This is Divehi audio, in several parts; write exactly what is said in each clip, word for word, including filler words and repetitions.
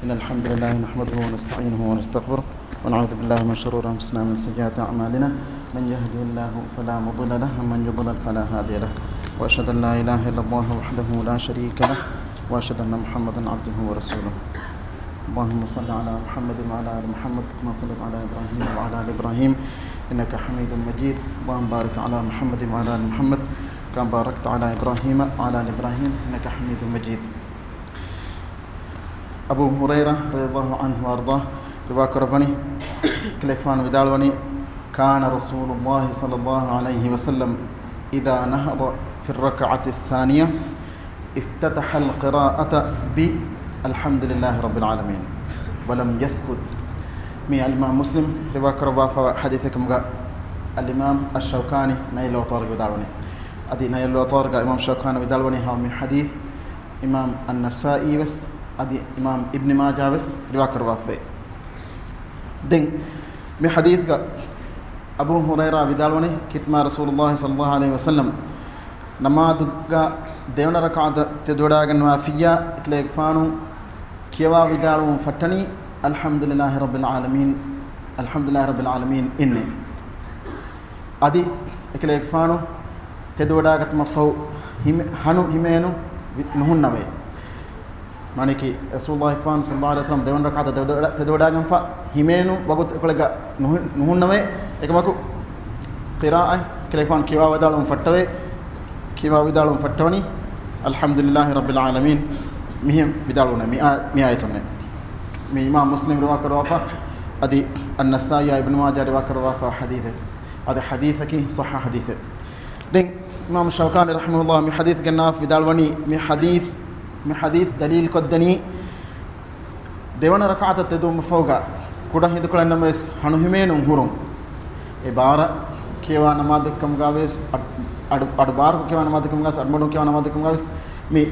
إن الحمد لله نحمده ونستعينه ونستغفره، ونعوذ بالله من شرور أنفسنا ومن سيئات أعمالنا. من يهده الله فلا مضل له، ومن يضلل فلا هادي له. وأشهد أن لا إله إلا الله وحده لا شريك له، وأشهد أن محمدا عبده ورسوله. اللهم صل على محمد وعلى آل محمد كما صليت على إبراهيم وعلى آل إبراهيم إنك حميد مجيد. اللهم بارك على محمد وعلى آل محمد كما باركت على إبراهيم وعلى آل إبراهيم إنك حميد مجيد. އަބޫ ހުރައިރާ ރަޟިޔަﷲ ޢަންހު ވައަރްޟާ ރިވާކުރައްވަނީ، ކަލޭގެފާނު ވިދާޅުވަނީ، كان رسول الله صلى الله عليه وسلم إذا نهض في الركعة الثانية افتتح القراءة بالحمد لله رب العالمين ولم يسكت. މީ އަލްއިމާމް މުސްލިމް ރިވާކުރައްވާފައިވާ ޙަދީޘެއް ކަމުގަ އަލްއިމާމް އައްޝައުކާނީ ނައިލު އަވްޠާރުގަ ވިދާޅުވަނީ. އަދި ނައިލު އަވްޠާރުގަ އިމާމް ޝައުކާނީ ވިދާޅުވަނީ ހަމަ މި ޙަދީޘް އިމާމް އައްނަސާއީ ވެސް، އަދި އިމާމް އިބްނި މާޖާ ވެސް ރިވާކުރައްވާފައި. ދެން މި ޙަދީޘްގަ އަބޫ ހުރައިރާ ވިދާޅުވަނީ، ޚިތްމާ ރަސޫލުﷲ ޞައްލަﷲ ޢަލައިހި ވަސައްލަމް ނަމާދުގަ ދެވަނަ ރަކާތަށް ތެދުވެޑާގަންނަވާފިއްޔާ، އެކަލޭގެފާނު ކިޔަވާ ވިދާޅުވުން ފައްޓަނީ، الحمد لله رب العالمين، الحمد لله رب العالمين އިންނޭ. އަދި އެކަލޭގެފާނު ތެދުވެޑާގަތުމަށްފަހު ހިމެ-، ހަނު ހިމޭނު ވި-، ނުހުންނަވޭ. މާނައަކީ، ރަސޫލުﷲ ޞައްލަﷲ ޢަލައިހި ވަސައްލަމް ދެވަނަ ރަކާތަށް ތެދުވެޑާ-، ތެދުވެޑާގެންފަ ހިމޭނު ވަގުތު އެކޮޅެއްގަ ނުހު-، ނުހުންނަވޭ. އެކަމަކު، ޤިރާއަތް ކަލޭގެފާނު ކިޔަވާ ވިދާޅުވުން ފައްޓަވޭ. ކިޔަވާ ވިދާޅުވުން ފައްޓަވަނީ، الحمد لله رب العالمين މިހެން ވިދާޅުވުން މި އާ-، މި އާޔަތުންނޭ. މި އިމާމް މުސްލިމް ރިވާކުރައްވާފަ، އަދި އައްނަސާއީ އިބްނު މާޖާ ރިވާކުރައްވާފަ ޙަދީޘެއް. އަދި ޙަދީޘަކީ ޞައްޙަ ޙަދީޘެއް. ދެން އިމާމް ޝައުކާނީ ރަޙިމަހުﷲ މި ޙަދީޘް ގެންނާފަ ވިދާޅުވަނީ، މި ޙަދީޘް، މި ޙަދީޘް ދަލީލު ކޮށްދެނީ، ދެވަނަ ރަކާތަށް ތެދުވުމަށްފަހުގަ ކުޑަ ހިނދުކޮޅެއް ނަމަވެސް ހަނު ހިމޭނުން ހުރުން. އެ ބާރަށް ކިޔަވާ ނަމާދެއްކަމުގަވެސް، އަޑު، އަޑު، އަޑު ބާރަކު ކިޔަވާ ނަމާދެއްކަމުގަވެސް، އަޑު މަޑުން ކިޔަވާ ނަމާދެއްކަމުގަވެސް، މި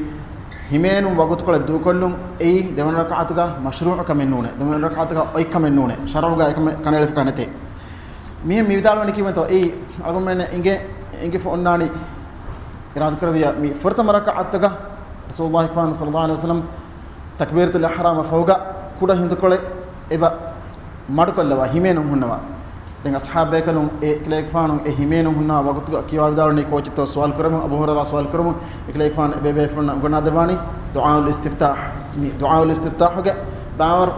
ހިމޭނުން ވަގުތުކޮޅެއް ދޫކޮށްލުން އެއީ ދެވަނަ ރަކާތުގަ މަޝްރޫޢު ކަމެއް ނޫނޭ. ދެވަނަ ރަކާތުގަ އޮތް ކަމެއް ނޫނޭ. ޝަރުޢުގަ އެކަމެއް ކަނޑައެޅިފަ ކަނެތޭ. މިހެން މި ވިދާޅުވަނީ ކީއްވެތޯ؟ އެއީ އަޅުގަނޑުމެން އިނގޭ، އިނގިފަ އޮންނާނީ އިރާދަކުރެއްވިޔާ މި ފުރަތަމަ ރަކަޢަތުގަ ރަސޫލުﷲ ފާނު ޞައްލަﷲ ޢަލައިހި ވަސައްލަމް ތަކްބީރަތުލް އިޙްރާމަށް ފަހުގަ ކުޑަ ހިނދުކޮޅެއް އެބަ މަޑުކޮށްލަވާ ހިމޭނުން ހުންނަވާ. ދެން އަޞްޙާބު ބޭކަލުން އެ ކަލޭގެފާނު އެ ހިމޭނުން ހުންނަވާ ވަގުތުގަ ކިޔަވާ ވިދާޅުވަނީ ކޯޗެއްތޯ ސުވާލު ކުރަމުން، އަބޫ ހުރައިރާ ސުވާލު ކުރަމުން، އެ ކަލޭގެފާނު އެބޭބޭފުޅުންނަށް އުނގަންނާދެއްވާނީ ދުޢާއުލް އިސްތިފްތާޙް. މި ދުޢާއުލް އިސްތިފްތާޙުގެ ބާވަރު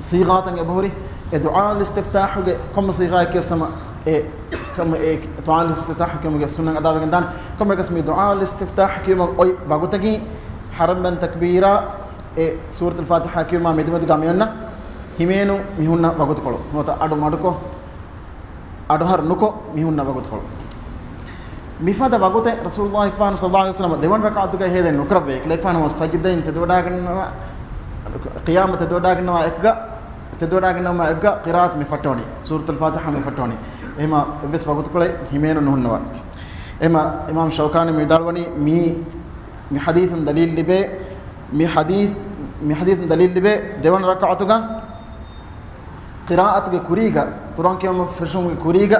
ޞީޣާތައް އެބަހުރި. އެ ދުޢާއުލް އިސްތިފްތާޙުގެ ކޮންމެ ޞީޣާއެއް ކިޔަސް ހަމަ އެ ކަމަށް އެ ދުޢާއުލް އިސްތިފްތާޙް ކިޔުމުގެ ސުންނަތް އަދާވެގެން ދާނެ. ކޮންމެއަކަސް މި ދުޢާއުލް އިސްތިފްތާޙް ކިޔުމަށް އޮތް ވަގުތަކީ ޙަރަމްބަން ތަކްބީރާ އެ ސޫރަތުލް ފާތިޙާ ކިޔުމާ މެދުމެދުގަ މިއޮންނަ ހިމޭނު މިހުންނަ ވަގުތުކޮޅު. ނުވަތަ އަޑު މަޑުކޮށް، އަޑުހަރު ނުކޮށް މިހުންނަ ވަގުތުކޮޅު. މިފަދަ ވަގުތެއް ރަސޫލުﷲ ފާނު ޞައްލަﷲ ޢަލައިހި ވަސައްލަމަ ދެވަނަ ރަކަޢަތުގައި ހޭދައެއް ނުކުރައްވޭ. ކަލޭގެފާނު ސަޖިދައިން ތެދުވަޑާގަންނަވާ، ޤިޔާމަށް ތެދުވަޑާގަންނަވާ އެއްގަ، ތެދުވަޑާގަންނަވުމާ އެއްގަ ޤިރާއަތު މި ފައްޓަވަނީ. ސޫރަތުލް ފާތިޙާ މި ފައްޓަވަނީ. އެހެމަ އެއްވެސް ވަގުތުކޮޅެއް ހިމޭނުން ނުހުންނަވާ. އެހެމަ އިމާމް ޝައުކާނީ މި ވިދާޅުވަނީ މީ، މި ޙަދީޘުން ދަލީލު ލިބޭ، މި ޙަދީޘް، މި ޙަދީޘުން ދަލީލު ލިބޭ ދެވަނަ ރަކަޢަތުގަ ޤިރާއަތުގެ ކުރީގަ، ޤުރްއާން ކިޔަވަމުން ފެށުމުގެ ކުރީގަ،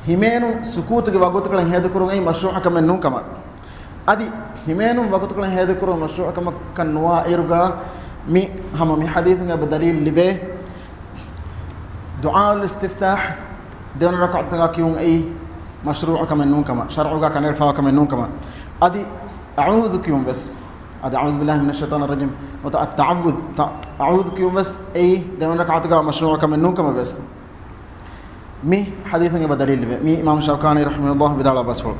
ހިމޭނުން ސުކޫތުގެ ވަގުތުކޮޅެއް ހޭދަކުރުން އެއީ މަޝްރޫޢު ކަމެއް ނޫން ކަމަށް. އަދި ހިމޭނުން ވަގުތުކޮޅެއް ހޭދަކުރުން މަޝްރޫޢު ކަމަކަށް ނުވާ އިރުގަ، މި ހަމަ މި ޙަދީޘުން އެބަ ދަލީލު ލިބޭ، ދުޢާއުލް އިސްތިފްތާޙް ދެވަނަ ރަކަޢަތުގަ ކިޔުން އެއީ މަޝްރޫޢު ކަމެއް ނޫން ކަމަށް، ޝަރުޢުގަ ކަނޑައެޅިފައިވާ ކަމެއް ނޫން ކަމަށް. އަދި އަޢޫޛު ކިޔުން ވެސް، އަދި أعوذ بالله من الشيطان الرجيم ނުވަތަ އައްތަޢައްވުޛު، ތަ-، އަޢޫޛު ކިޔުން ވެސް އެއީ ދެވަނަ ރަކަޢަތުގަ މަޝްރޫޢު ކަމެއް ނޫން ކަމަށް ވެސް މި ޙަދީޘުން އެބަ ދަލީލު ލިބޭ. މީ އިމާމް ޝައުކާނީ ރަޙިމަހުﷲ ވިދާޅުވާ ބަސްފުޅު.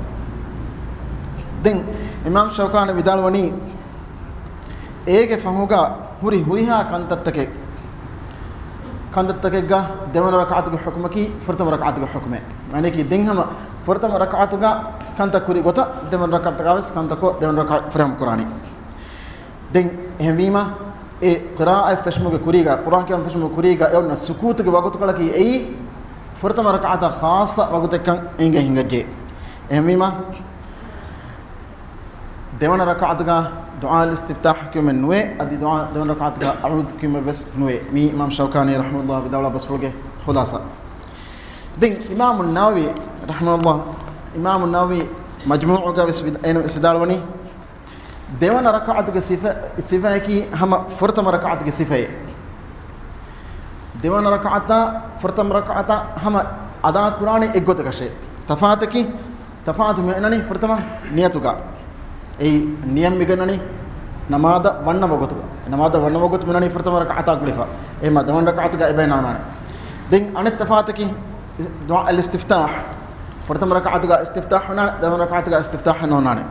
ދެން އިމާމް ޝައުކާނީ ވިދާޅުވަނީ، އޭގެ ފަހުގަ ހުރި ހުރިހާ ކަންތައްތަކެއް، ކަންތައްތަކެއްގަ ދެވަނަ ރަކަޢަތުގެ ޙުކުމަކީ ފުރަތަމަ ރަކަޢަތުގެ ޙުކުމެއް. މާނައަކީ ދެން ހަމަ ފުރަތަމަ ރަކަޢަތުގަ ކަންތައް ކުރި ގޮތަށް ދެވަނަ ރަކަޢަތުގަ ވެސް ކަންތައް ކޮށް ދެވަނަ ރަކަޢަތު ފުރިހަމަ ކުރާނީ. ދެން އެހެންވީމަ، އެ ޤިރާއަތް ފެށުމުގެ ކުރީގަ، ޤުރްއާން ކިޔަން ފެށުމުގެ ކުރީގަ އެ އޮންނަ ސުކޫތުގެ ވަގުތުކޮޅަކީ އެއީ ފުރަތަމަ ރަކަޢަތަށް ޚާއްޞަ ވަގުތެއްކަން އެނގެ ހިނގައްޖެ. އެހެންވީމަ، ދެވަނަ ރަކަޢަތުގަ ދުޢާ އިސްތިފްތާޙް ކިޔުމެއް ނުވޭ، އަދި ދުޢާ، ދެވަނަ ރަކަޢަތުގަ އަޢޫޛު ކިޔުމެއް ވެސް ނުވޭ. މީ އިމާމް ޝައުކާނީ ރަޙިމަހުﷲ ވިދާޅުވާ ބަސްފުޅުގެ ޚުލާޞާ. ދެން އިމާމު ނަވަވީ ރަޙިމަހުﷲ، އިމާމު ނަވަވީ މަޖްމޫޢުގަ ވެސް ވިދާ-، އޭނަ ވެސް ވިދާޅުވަނީ، ދެވަނަ ރަކަޢަތުގެ ސިފަ، ސިފައަކީ ހަމަ ފުރަތަމަ ރަކަޢަތުގެ ސިފައެއް. ދެވަނަ ރަކަޢަތާ ފުރަތަމަ ރަކަޢަތާ ހަމަ އަދާ ކުރާނީ އެއްގޮތަކަށޭ. ތަފާތަކީ، ތަފާތު މި އަންނަނީ ފުރަތަމަ ނިޔަތުގަ. އެއީ ނިޔަތް މިގަންނަނީ ނަމާދަށް ވަންނަ ވަގުތުގަ. ނަމާދަށް ވަންނަ ވަގުތު މި އަންނަނީ ފުރަތަމަ ރަކަޢަތާ ގުޅިފަ. އެހެމަ ދެވަނަ ރަކަޢަތުގަ އެބައި ނާނާނެ. ދެން އަނެއް ތަފާތަކީ ދުޢާ އަލް އިސްތިފްތާޙް. ފުރަތަމަ ރަކަޢަތުގަ އިސްތިފްތާޙް ނޯންނާނެ، ދެވަނަ ރަކަޢަތުގަ އިސްތިފްތާޙް ނޯންނާނެ.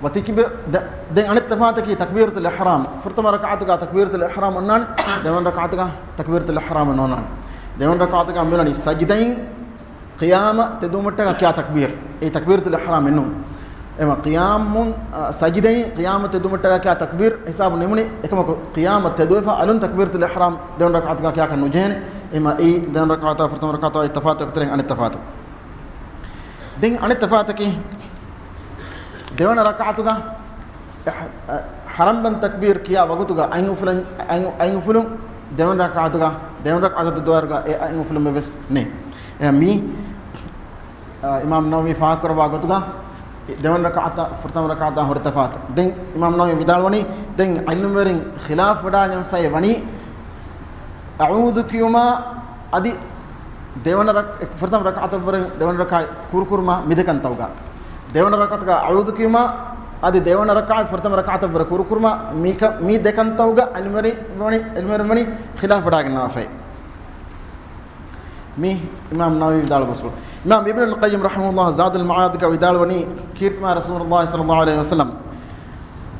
ވަތިކިބެ، ދެ-، ދެން އަނެއް ތަފާތަކީ ތަކްބީރަތުލް އިޙްރާމް. ފުރަތަމަ ރަކަޢަތުގަ ތަކްބީރަތުލް އިޙްރާމް އޮންނާނެ، ދެވަނަ ރަކަޢަތުގަ ތަކްބީރަތުލް އިޙްރާމް ނޯންނާނެ. ދެވަނަ ރަކަޢަތުގަ މިއުޅެނީ ސަޖިދައިން ޤިޔާމަށް ތެދުވުމަށްޓަކާ ކިޔާ ތަކްބީރު. އެއީ ތަކްބީރަތުލް އިޙްރާމް ނޫން. އެމަ ޤިޔާމުން، އަ، ސަޖިދައިން ޤިޔާމަށް ތެދުވުމަށްޓަކާ ކިޔާ ތަކްބީރު ހިސާބު ނިމުނީ އެކަމަކު ޤިޔާމަށް ތެދުވެފަ އަލުން ތަކްބީރަތުލް އިޙްރާމް ދެވަނަ ރަކަޢަތުގަ ކިޔާކަށް ނުޖެހޭނެ. އެމަ އެއީ ދެވަނަ ރަކަޢަތާ ފުރަތަމަ ރަކަޢަތާ އެއް ތަފާތު އެކުތެރެއިން އަނެއް ތަފާތު. ދެން އަނެއް ތަފާތަކީ، ދެވަނަ ރަކަޢަތުގަ އެ ޙަ-، އަ، ޙަރަނބަން ތަކްބީރު ކިޔާ ވަގުތުގަ އަތް އުފުލަން، އަތް އު-، އަތް އުފުލުން ދެވަނަ ރަކަޢަތުގަ، ދެވަނަ ރަކަޢަތަށް ދުވާރުގަ އެ އަތް އުފުލުމެއް ވެސް ނެތް. އެ މީ، އަ، އިމާމް ނަވަވީ ފާހަގަކުރައްވާ ގޮތުގަ ދެވަނަ ރަކަޢަތާ ފުރަތަމަ ރަކަޢަތާ ހުރި ތަފާތު. ދެން އިމާމް ނަވަވީ ވިދާޅުވަނީ، ދެން ޢިލްމުވެރިން ޚިލާފު ވެޑާގެންފައި ވަނީ، އަޢޫޛު ކިޔުމާ އަދި ދެވަނަ ރަކް-، ފުރަތަމަ ރަކަޢަތަށްވުރެ ދެވަނަ ރަކަޢަތް ކުރުކުރުމާ މިދެކަންތައުގަ. ދެވަނަ ރަކަޢަތުގަ އަޢޫޛު ކިޔުމާ އަދި ދެވަނަ ރަކަޢަތް ފުރަތަމަ ރަކަޢަތަށްވުރެ ކުރުކުރުމާ މި ކަ-، މި ދެކަންތައުގަ ޢިލްމުވެރިން ވަނީ، ޢިލްމުވެރިން ވަނީ ޚިލާފު ވެޑާގަންނަވާފައި. މި އިމާމް ނަވަވީ ވިދާޅު ބަސްފުޅު. އިމާމް އިބްނުލް ޤައްޔިމް ރަޙިމަހުﷲ ޒާދުލް މަޢާދުގަ ވިދާޅުވަނީ، ކީރިތި މާތް ރަސޫލުﷲ ޞައްލަﷲ ޢަލައިހި ވަސައްލަމް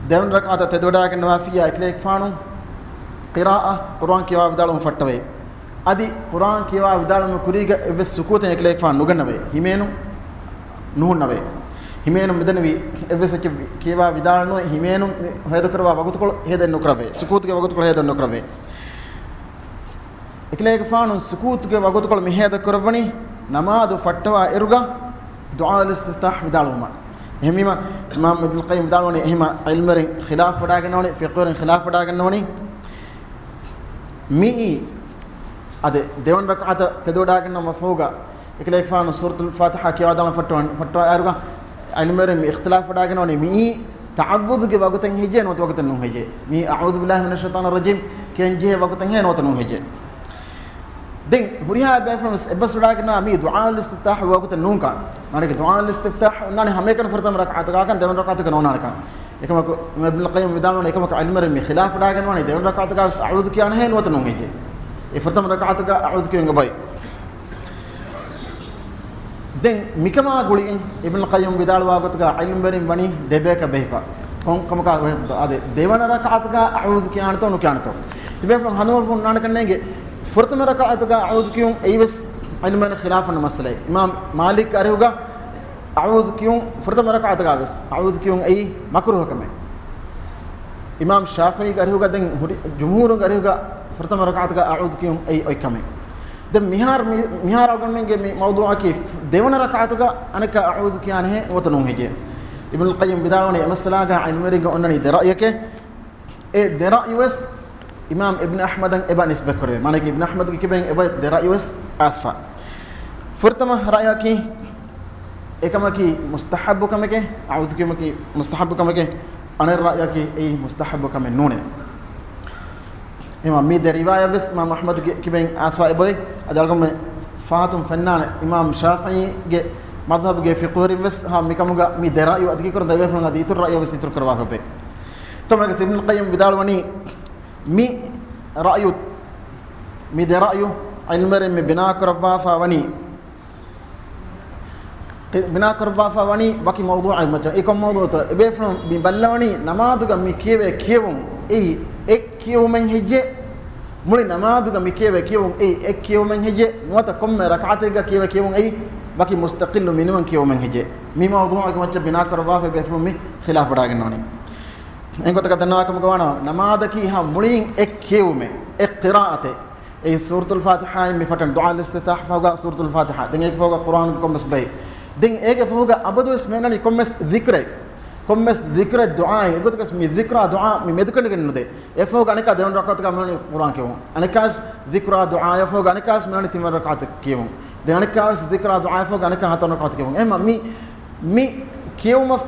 ދެވަނަ ރަކަޢަތަށް ތެދުވެޑާގަންނަވާފިއްޔާ އެކަލޭގެފާނު ޤިރާއަ، ޤުރުއާން ކިޔަވާ ވިދާޅުވުން ފައްޓަވައި. އަދި ޤުރުއާން ކިޔަވާ ވިދާޅުވުމުގެ ކުރީގަ އެއްވެސް ސުކޫތެއް އެކަލޭގެފާނު ނުގަންނަވައި. ހިމޭނުން ނުހުންނަވައި. ހިމޭނުން މިދަނީ އެއްވެސް އެއްޗެއް ކިޔަވާ ވިދާޅުވައި. ހިމޭނުން މި ހޭދަކުރައްވާ ވަގުތުކޮޅު ހޭދަ ނުކުރައްވައި. ސުކޫތުގެ ވަގުތުކޮޅު ހޭދަ ނުކުރައްވައި. އެކަލޭގެފާނު ސުކޫތުގެ ވަގުތުކޮޅު މި ހޭދަ ކުރައްވަނީ ނަމާދު ފައްޓަވާ އިރުގަ ދުޢާ އަލް އިސްތިފްތާޙް ވިދާޅުވުމަށް. އެހެންވީމަ، އިމާމް އިބްނުލް ޤައްޔިމް ވިދާޅުވަނީ، އެހެންމަ ޢިލްމުވެރިން ޚިލާފު ވެޑާގަންނަވަނީ، ފިޤުހުވެރިން ޚިލާފު ވެޑާގަންނަވަނީ، މިއީ އަދި ދެވަނަ ރަކަޢަތަށް ތެދުވެޑާގަންނަވާ ފަހުގަ އެކަލޭގެފާނު ސޫރަތުލް ފާތިޙާ ކިޔަވާދާން ފައްޓަވަން، ފައްޓަވާ އިރުގަ ޢިލްމުވެރިން މި އިޚްތިލާފު ވެޑާގަންނަވަނީ މިއީ ތަޢައްވުޛުގެ ވަގުތެއް ހެއްޔޭ ނުވަތަ ވަގުތެއް ނޫން ހެއްޔޭ؟ މި އަޢޫޛު ބިﷲ މިނައްޝައިޠާނި ރަޖީމް ކިޔަން ޖެހޭ ވަގުތެއް ހެއްޔޭ ނުވަތަ ނޫން ހެއްޔޭ؟ ދެން ހުރިހާ ބޭފުޅުން ވެސް އެއްބަސްވެޑާގަންނަވާ މީ ދުޢާ އަލް އިސްތިފްތާޙް ވަގުތެއް ނޫންކަން. މާނައަކީ ދުޢާ އަލް އިސްތިފްތާޙް އޮންނާނެ ހަމައެކަނި ފުރަތަމަ ރަކަޢަތުގަކަން، ދެވަނަ ރަކަޢަތުގަ ނޯންނާނެކަން. އެކަމަކު އިބްނުލް ޤައްޔިމް ވިދާޅުވަނީ، އެކަމަކު ޢިލްމުވެރިން މި ޚިލާފު ވެޑާގަންނަވަނީ ދެވަނަ ރަކަޢަތުގަ ވެސް އަޢޫޛު ކިޔާނެ ހެއްޔޭ ނުވަތަ ނޫން ހެއްޔޭ؟ އެ ފުރަތަމަ ރަކަޢަތުގަ އަޢޫޛު ކިޔުން އެބައޮތް. ދެން މިކަމާ ގުޅިގެން އިބްނުލް ޤައްޔިމް ވިދާޅުވާ ގޮތުގަ ޢިލްމުވެރިން ވަނީ ދެބޭކަށް ބެހިފަ. ކޮން ކަމަކާ ވެ-، އާދެ، ދެވަނަ ރަކަޢަތުގަ އަޢޫޛު ކިޔާނެތޯ ނުކިޔާނެތޯ؟ ތިބޭފުޅުން ހަނދުމަފުން ނާންނަކަންނޭނގެ ފުރަތަމަ ރަކަޢަތުގަ އަޢޫޛު ކިޔުން އެއީވެސް ޢިލްމުވެރިން ޚިލާފު ވަންނަ މައްސަލައެއް. އިމާމް މާލިކް އަރިހުގަ އަޢޫޛު ކިޔުން ފުރަތަމަ ރަކަޢަތުގަ ވެސް އަޢޫޛު ކިޔުން އެއީ މަކްރޫހަ ކަމެއް. އިމާމް ޝާފިޢީގެ އަރިހުގަ ދެން ހުރި ޖުމްހޫރުންގެ އަރިހުގަ ފުރަތަމަ ރަކަޢަތުގަ އަޢޫޛު ކިޔުން އެއީ އޮތް ކަމެއް. ދެން މިހާރު މި-، މިހާރު އަޅުގަނޑުމެންގެ މި މައުޟޫޢަކީ ފް-، ދެވަނަ ރަކަޢަތުގަ އަނެއްކާ އަޢޫޛު ކިޔާނެހޭ ނުވަތަ ނޫން ހެއްޔޭ؟ އިބްނުލް ޤައްޔިމް ވިދާޅުވަނީ އެ މައްސަލާގަ ޢިލްމުވެރިންގެ އޮންނަނީ ދެ ރައްޔެކޭ. އެ ދެ ރައްޔުވެސް އިމާމް އިބްނު އަޙްމަދަށް އެބަ ނިސްބަތްކުރެވޭ. މާނައަކީ އިބްނު އަޙްމަދުގެ ކިބައިން އެބަ ދެ ރައްޔުވެސް އައިސްފަ. ފުރަތަމަ ރައްޔަކީ އެކަމަކީ މުސްތަޙައްބު ކަމެކޭ، އަޢޫޛު ކިޔުމަކީ މުސްތަޙައްބު ކަމެކޭ. އަނެއް ރައްޔަކީ އެއީ މުސްތަޙައްބު ކަމެއް ނޫނޭ. އެމާ މި ދެ ރިވާޔަތްވެސް އިމާމް އަޙްމަދުގެ ކިބައިން އައިސްފަ އެބައޮތް. އަދި އަޅުގަނޑުމެން ފަހަތުން ފެންނާނެ އިމާމް ޝާފިޢީގެ މަޛްހަބުގެ ފިޤުހުވެރިންވެސް ހާ މިކަމުގަ މި ދެ ރައްޔު އަދި ކީކުރަން ދެބޭފުޅުން އަދި އިތުރު ރައްޔަށްވެސް އިތުރު ކުރައްވާފަ އެބައޮތް. ކަމަކަސް އިބްނުލް ޤައްޔިމް ވިދާޅުވަނީ މި ރައްޔު، މި ދެ ރައްޔު ޢިލްމުވެރިން މި ބިނާ ކުރައްވާފަ ވަނީ، ބިނާ ކުރައްވާފަ ވަނީ ވަކި މައުޟޫޢެއް މައްޗަށް. އެ ކޮން މައުޟޫޢެއްތޯ؟ އެބޭފުޅުން މި ބައްލަވަނީ ނަމާދުގަ މި ކިޔެވޭ ކިޔެވުން އެއީ އެއް ކިޔެވުމެއް ހެއްޔޭ؟ މުޅި ނަމާދުގަ މި ކިޔެވޭ ކިޔެވުން އެއީ އެއް ކިޔެވުމެއް ހެއްޔޭ؟ ނުވަތަ ކޮންމެ ރަކަޢަތެއްގަ ކިޔެވޭ ކިޔެވުން އެއީ ވަކި މުސްތަޤިއްލު މިނިވަން ކިޔެވުމެއް ހެއްޔޭ؟ މި މައުޟޫޢެއްގެ މައްޗަށް ބިނާ ކުރައްވާފަ އެބޭފުޅުން މި ޚިލާފު ވެޑާގަންނަވަނީ. އެންގޮތަކަށް ދަންނަވާކަމުގަ ވާނަމަ، ނަމާދަކީ ހަމަ މުޅިން އެއް ކިޔެވުމެއް، އެއް ޤިރާއަތެއް. އެއީ ސޫރަތުލް ފާތިޙާއިން މި ފަޓަން ދުޢާ އިސްތިފްތާޙް ފަހުގަ ސޫރަތުލް ފާތިޙާ. ދެން އޭގެ ފަހުގަ ޤުރްއާނުގެ ކޮންމެސް ބައެއް. ދެން އޭގެ ފަހުގަ އަބަދުވެސް މިއަންނަނީ ކޮންމެސް ޛިކްރެއް. ކޮންމެސް ޛިކްރެއް ދުޢާއެއް. އެގޮތަކަސް މި ޛިކްރާ ދުޢާ މި މެދުކަނޑިގެން ނުދޭ. އެ ފަހުގަ އަނެއްކާ ދެވަނަ ރަކަޢަތުގަ މިއަންނަނީ ޤުރްއާން ކިޔެވުން. އަނެއްކާވެސް ޛިކްރާ ދުޢާއެއް ފަހުގަ އަނެއްކާވެސް މިއަންނަނީ ތިންވަނަ ރަކަޢަތު ކިޔެވުން. ދެން އަނެއްކާވެސް ޛިކްރާ ދުޢާއެއް ފަހުގަ އަނެއްކާ ހަތަރު ރަކަޢަތު ކިޔެވުން. އެހެންމަ މި، މި ކިޔެވުމަށް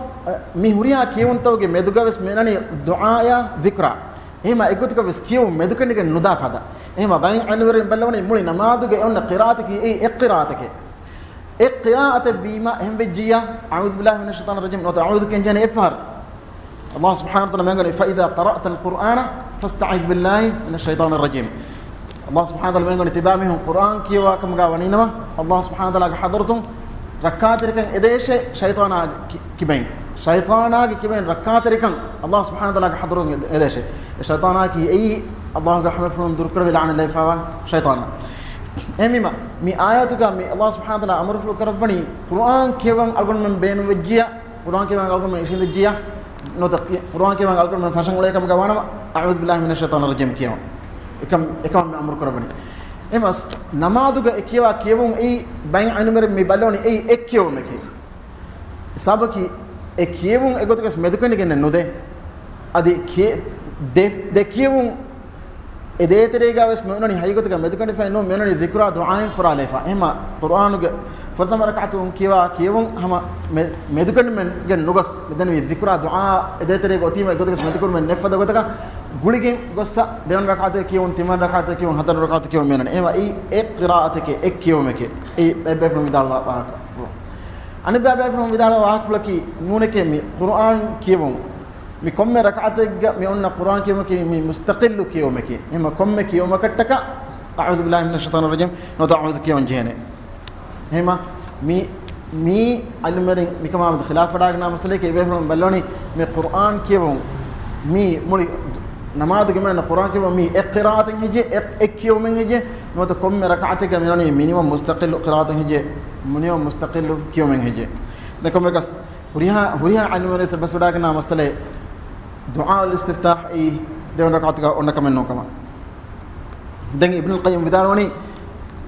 މި ހުރިހާ ކިޔެވުންތަކުގެ މެދުގަވެސް މިއަންނަނީ ދުޢާޔާ ޛިކްރާ. އެހެމަ އެއްގޮތަކަށް ވެސް ކިޔެވުން މެދުކަނޑިގެން ނުދާ ފަދަ. އެހެމަ ބައެއް ޢިލްމުވެރިން ބައްލަވަނީ މުޅި ނަމާދުގެ އޮންނަ ޤިރާއަތަކީ އެއީ އެއް ޤިރާއަތެއް ވީމަ، އެހެން ވެއްޖިއްޔާ، أعوذ بالله من الشيطان الرجيم ނުވަތަ أعوذ ކިޔަން ޖެހޭނެ އެއްފަހަރު. ﷲ ސުބްޙާނަހޫ ވަތަޢާލާ މި އަންގަނީ، فإذا قرأت القرآن فاستعذ بالله من الشيطان الرجيم. ﷲ ސުބްޙާނަހޫ ވަތަޢާލާ މި އަންގަނީ ތިބާމީހުން ޤުރުއާން ކިޔަވާ ކަމުގަ ވަނީނަމަ، ﷲ ސުބްޙާނަހޫ ވަތަޢާލާގެ ޙަޟްރަތުން ރައްކާތެރިކަން އެދޭށޭ ޝައިޠާނާ ކި-، ކިބައިން. ޝައިޠާނާގެ ކިބައިން ރައްކާތެރިކަން ﷲ ސުބްޙާނަހޫ ވަތަޢާލާގެ ޙަޟްރަތުން އެދޭށޭ. އެ ޝައިޠާނާއަކީ އެއީ ﷲގެ ރަޙްމަތްފުޅުން ދުރުކުރެވި ލަޢުނަތް ލެވިފައިވާ ޝައިޠާނާ. އެހެންވީމަ، މި އާޔަތުގަ މި ﷲ ސުބްޙާނަހޫ ވަތަޢާލާ އަމުރުފުޅު ކުރައްވަނީ، ޤުރުއާން ކިޔަވަން އަޅުގަނޑުމެން ބޭނުންވެއްޖިއްޔާ، ޤުރުއާން ކިޔަވަން އަޅުގަނޑުމެން އިށީނދެއްޖިއްޔާ، ނުވަތަ ޤި-، ޤުރުއާން ކިޔަވަން އަޅުގަނޑުމެން ފަށަން އުޅޭ ކަމުގަ ވާނަމަ، أعوذ بالله من الشيطان الرجيم ކިޔަވަން. އެކަމް، އެކަމަށް މި އަމުރު ކުރައްވަނީ. އެހެންވެ ނަމާދުގަ އެ ކިޔަވާ ކިޔެވުން އެއީ ބައެއް ޢިލްމުވެރިން މި ބައްލަވަނީ އެއީ އެއް ކިޔެވުމެކޭ. ސަބަބަކީ އެ ކިޔެވުން އެގޮތަކަށް މެދުކަނޑިގެންނެއް ނުދޭ. އަދި ކި-، ދެ، ދެ ކިޔެވުން އެ ދޭތެރޭގަ ވެސް މިއޮންނަނީ ހަގީގަތުގަ މެދުކަނޑިފައެއް ނޫން، މިއޮންނަނީ ޛިކުރާ ދުޢާއިން ފުރާލާފަ. އެހެމަ ޤުރުއާނުގެ ފުރަތަމަ ރަކަޢަތުން ކިޔަވާ ކިޔެވުން ހަމަ މެ-، މެދުކަނޑިމެންގެން ނުގޮސް، މިދެންނެވި ޛިކުރާ ދުޢާ އެ ދޭތެރޭގަ އޮތީމަ އެގޮތަކަސް މެދުކަނޑިމެން ނެއްފަދަ ގޮތަކަށް ގުޅިގެން ގޮއްސަ ދެވަނަ ރަކަޢަތެއް ކިޔެވުން، ތިންވަނަ ރަކަޢަތެއް ކިޔެވުން، ހަތަރު ރަކަޢަތެއް ކިޔެވުން މިއޮންނަނީ. އެހެމަ އެއީ އެއް ޤިރާއަތެކޭ، އެއް ކިޔެވުމެކޭ. އެއީ އެ ބޭފުޅުން ވިދާޅުވާ ވާހަކަފުޅު. އަނެއްބައި ބޭފުޅުން ވިދާޅުވާ ވާހަކަފުޅަކީ ނޫނެކޭ މި ޤުރުއާން ކިޔެވުން. މި ކޮންމެ ރަކަޢަތެއްގަ މި އޮންނަ ޤުރުއާން ކިޔުމަކީ މި މުސްތަޤިއްލު ކިޔުމެކޭ. އެހެމަ ކޮންމެ ކިޔުމަކަށްޓަކާ أعوذ بالله من الشيطان الرجيم ނުވަތަ أعوذ ކިޔަވަން ޖެހޭނެ. އެހެމަ މި، މި ޢިލްމުވެރިން މިކަމާ މެދު ޚިލާފް ވަޑައިގަންނަވާ މައްސަލައެކޭ. އެބޭފުޅުން ބައްލަވަނީ މި ޤުރުއާން ކިޔެވުން، މި މުޅި ނަމާދުގެ މިއޮންނަ ޤުރުއާން ކިޔެވުން މީ އެއް ޤިރާއަތެއް ހެއްޔޭ، އެއް، އެއް ކިޔެވުމެއް ހެއްޔޭ، ނުވަތަ ކޮންމެ ރަކަޢަތެއްގަ މިއޮންނަނީ މިނިވަން މުސްތަޤިއްލު ޤިރާއަތެއް ހެއްޔޭ، މިނިވަން މުސްތަޤިއްލު ކިޔުމެއް ހެއްޔޭ. ދެން ކޮންމެއަކަސް ހުރިހާ، ހުރިހާ ޢިލްމުވެރިން އެއްބަސްވަޑައިގަންނަވާ މައްސަލައެއް، ދުޢާއުލް އިސްތިފްތާޙް އެއީ ދެވަނަ ރަކަޢަތުގަ އޮންނަ ކަމެއް ނޫން ކަމަށް. ދެން އިބްނުލް ޤައްޔިމް ވިދާޅުވަނީ،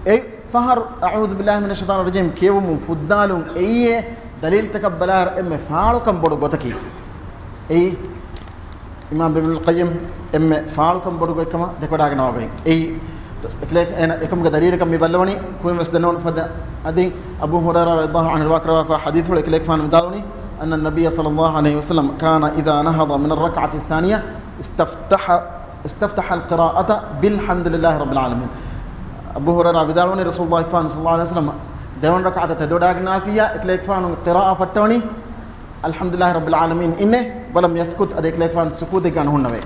އެއް ފަހަރު أعوذ بالله من الشيطان الرجيم ކިޔެވުމުން ފުއްދާލުން އެއީ ދަލީލްތަކަށް ބަލާއިރު އެންމެ ފާޅުކަން ބޮޑު ގޮތަކީ. އެއީ އިމާމް އިބްނުލް ޤައްޔިމް އެންމެ ފާޅުކަން ބޮޑު ގޮތްކަމަށް ދެކޮޑާގަންނަވާ ގޮތް. އެއީ އެކަމުގެ ދަލީލަކަށް މި ބައްލަވަނީ ކުރިން ވެސް ދެންނެވުނު ފަދަ އަދި އަބޫ ހުރައިރާ ރަޟިޔަﷲ ޢަންހު ރިވާ ކުރައްވާފަ ޙަދީޘްފުޅު އެކަލޭގެފާނު ވިދާޅުވަނީ، أن النبي صلى الله عليه وسلم كان إذا نهض من الركعة الثانية استفتح، استفتح القراءة بالحمد لله رب العالمين. އަބޫ ހުރައިރާ ވިދާޅުވަނީ، ރަސޫލުﷲ ޞައްލަﷲު ޢަލައިހި ވަސައްލަމަ ދެވަނަ ރަކަޢަތަށް ތެދުވަޑައިގަންނަވާފިއްޔާ، އެކަލޭގެފާނު ޤިރާއަތް ފައްޓަވަނީ، الحمد لله رب العالمين އިންނޭ، ولم يسكت އަދި އެކަލޭގެފާނު ސުކޫތެއްގަ ނުހުންނެވޭ.